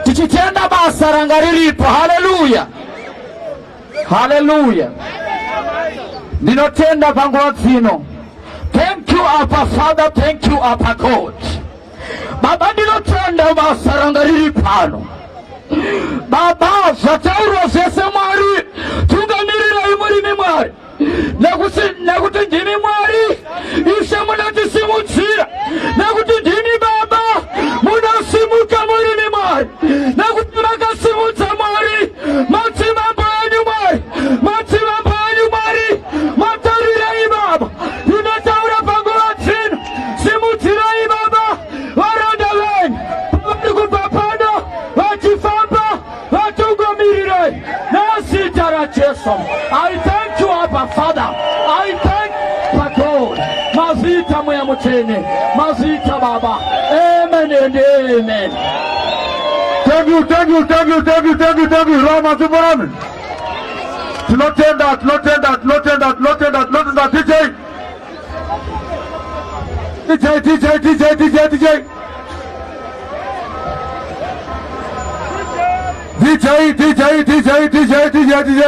Tichitenda basa ranga riripo. Haleluya. Haleluya. Ndinotenda panguva dzino. Thank you, Abba Father. Thank you, Abba God. Baba, ndinotenda basa ranga riri pano. Baba, zvataurwa zvese, Mwari, tungamirirai murimi Mwari, nekuti ndimi Mwari Ishe munotisimudzira, nekuti ndimi Baba munosimuka murimi Mwari, nekuti makasimudza Mwari madzimambo enyu, Mwari, madzimambo enyu Mwari. Matarirai Baba, ndinotaura panguva dzino, simudzirai Baba varanda venyu pavari kubva pano vachifamba, vatungamirirei nezita raJesu. I thank you, Abba Father. I thank you, God. Mazita Mweya Mutsvene, mazita Baba. Amen and amen. Thank you, thank you, thank you, thank you, thank you, thank you. Rama Zimborami. Tinotenda, tinotenda, tinotenda, tinotenda, tinotenda. DJ, DJ, DJ, DJ, DJ, DJ, DJ, DJ, DJ, DJ, DJ, DJ.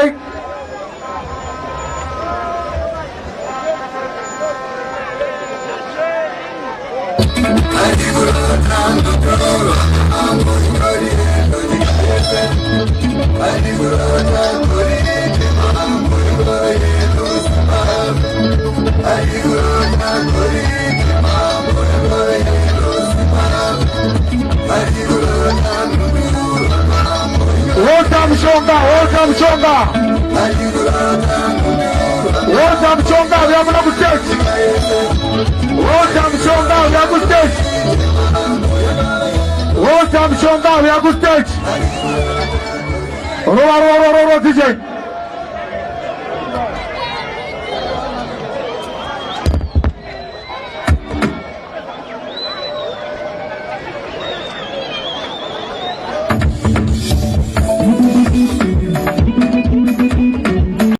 Walter Mushonga, Walter Mushonga, Walter Mushonga, uya muno kustage. Walter Mushonga, uya kustage. Walter Mushonga, uya kustage. Rova, rova, rova, rova, DJ.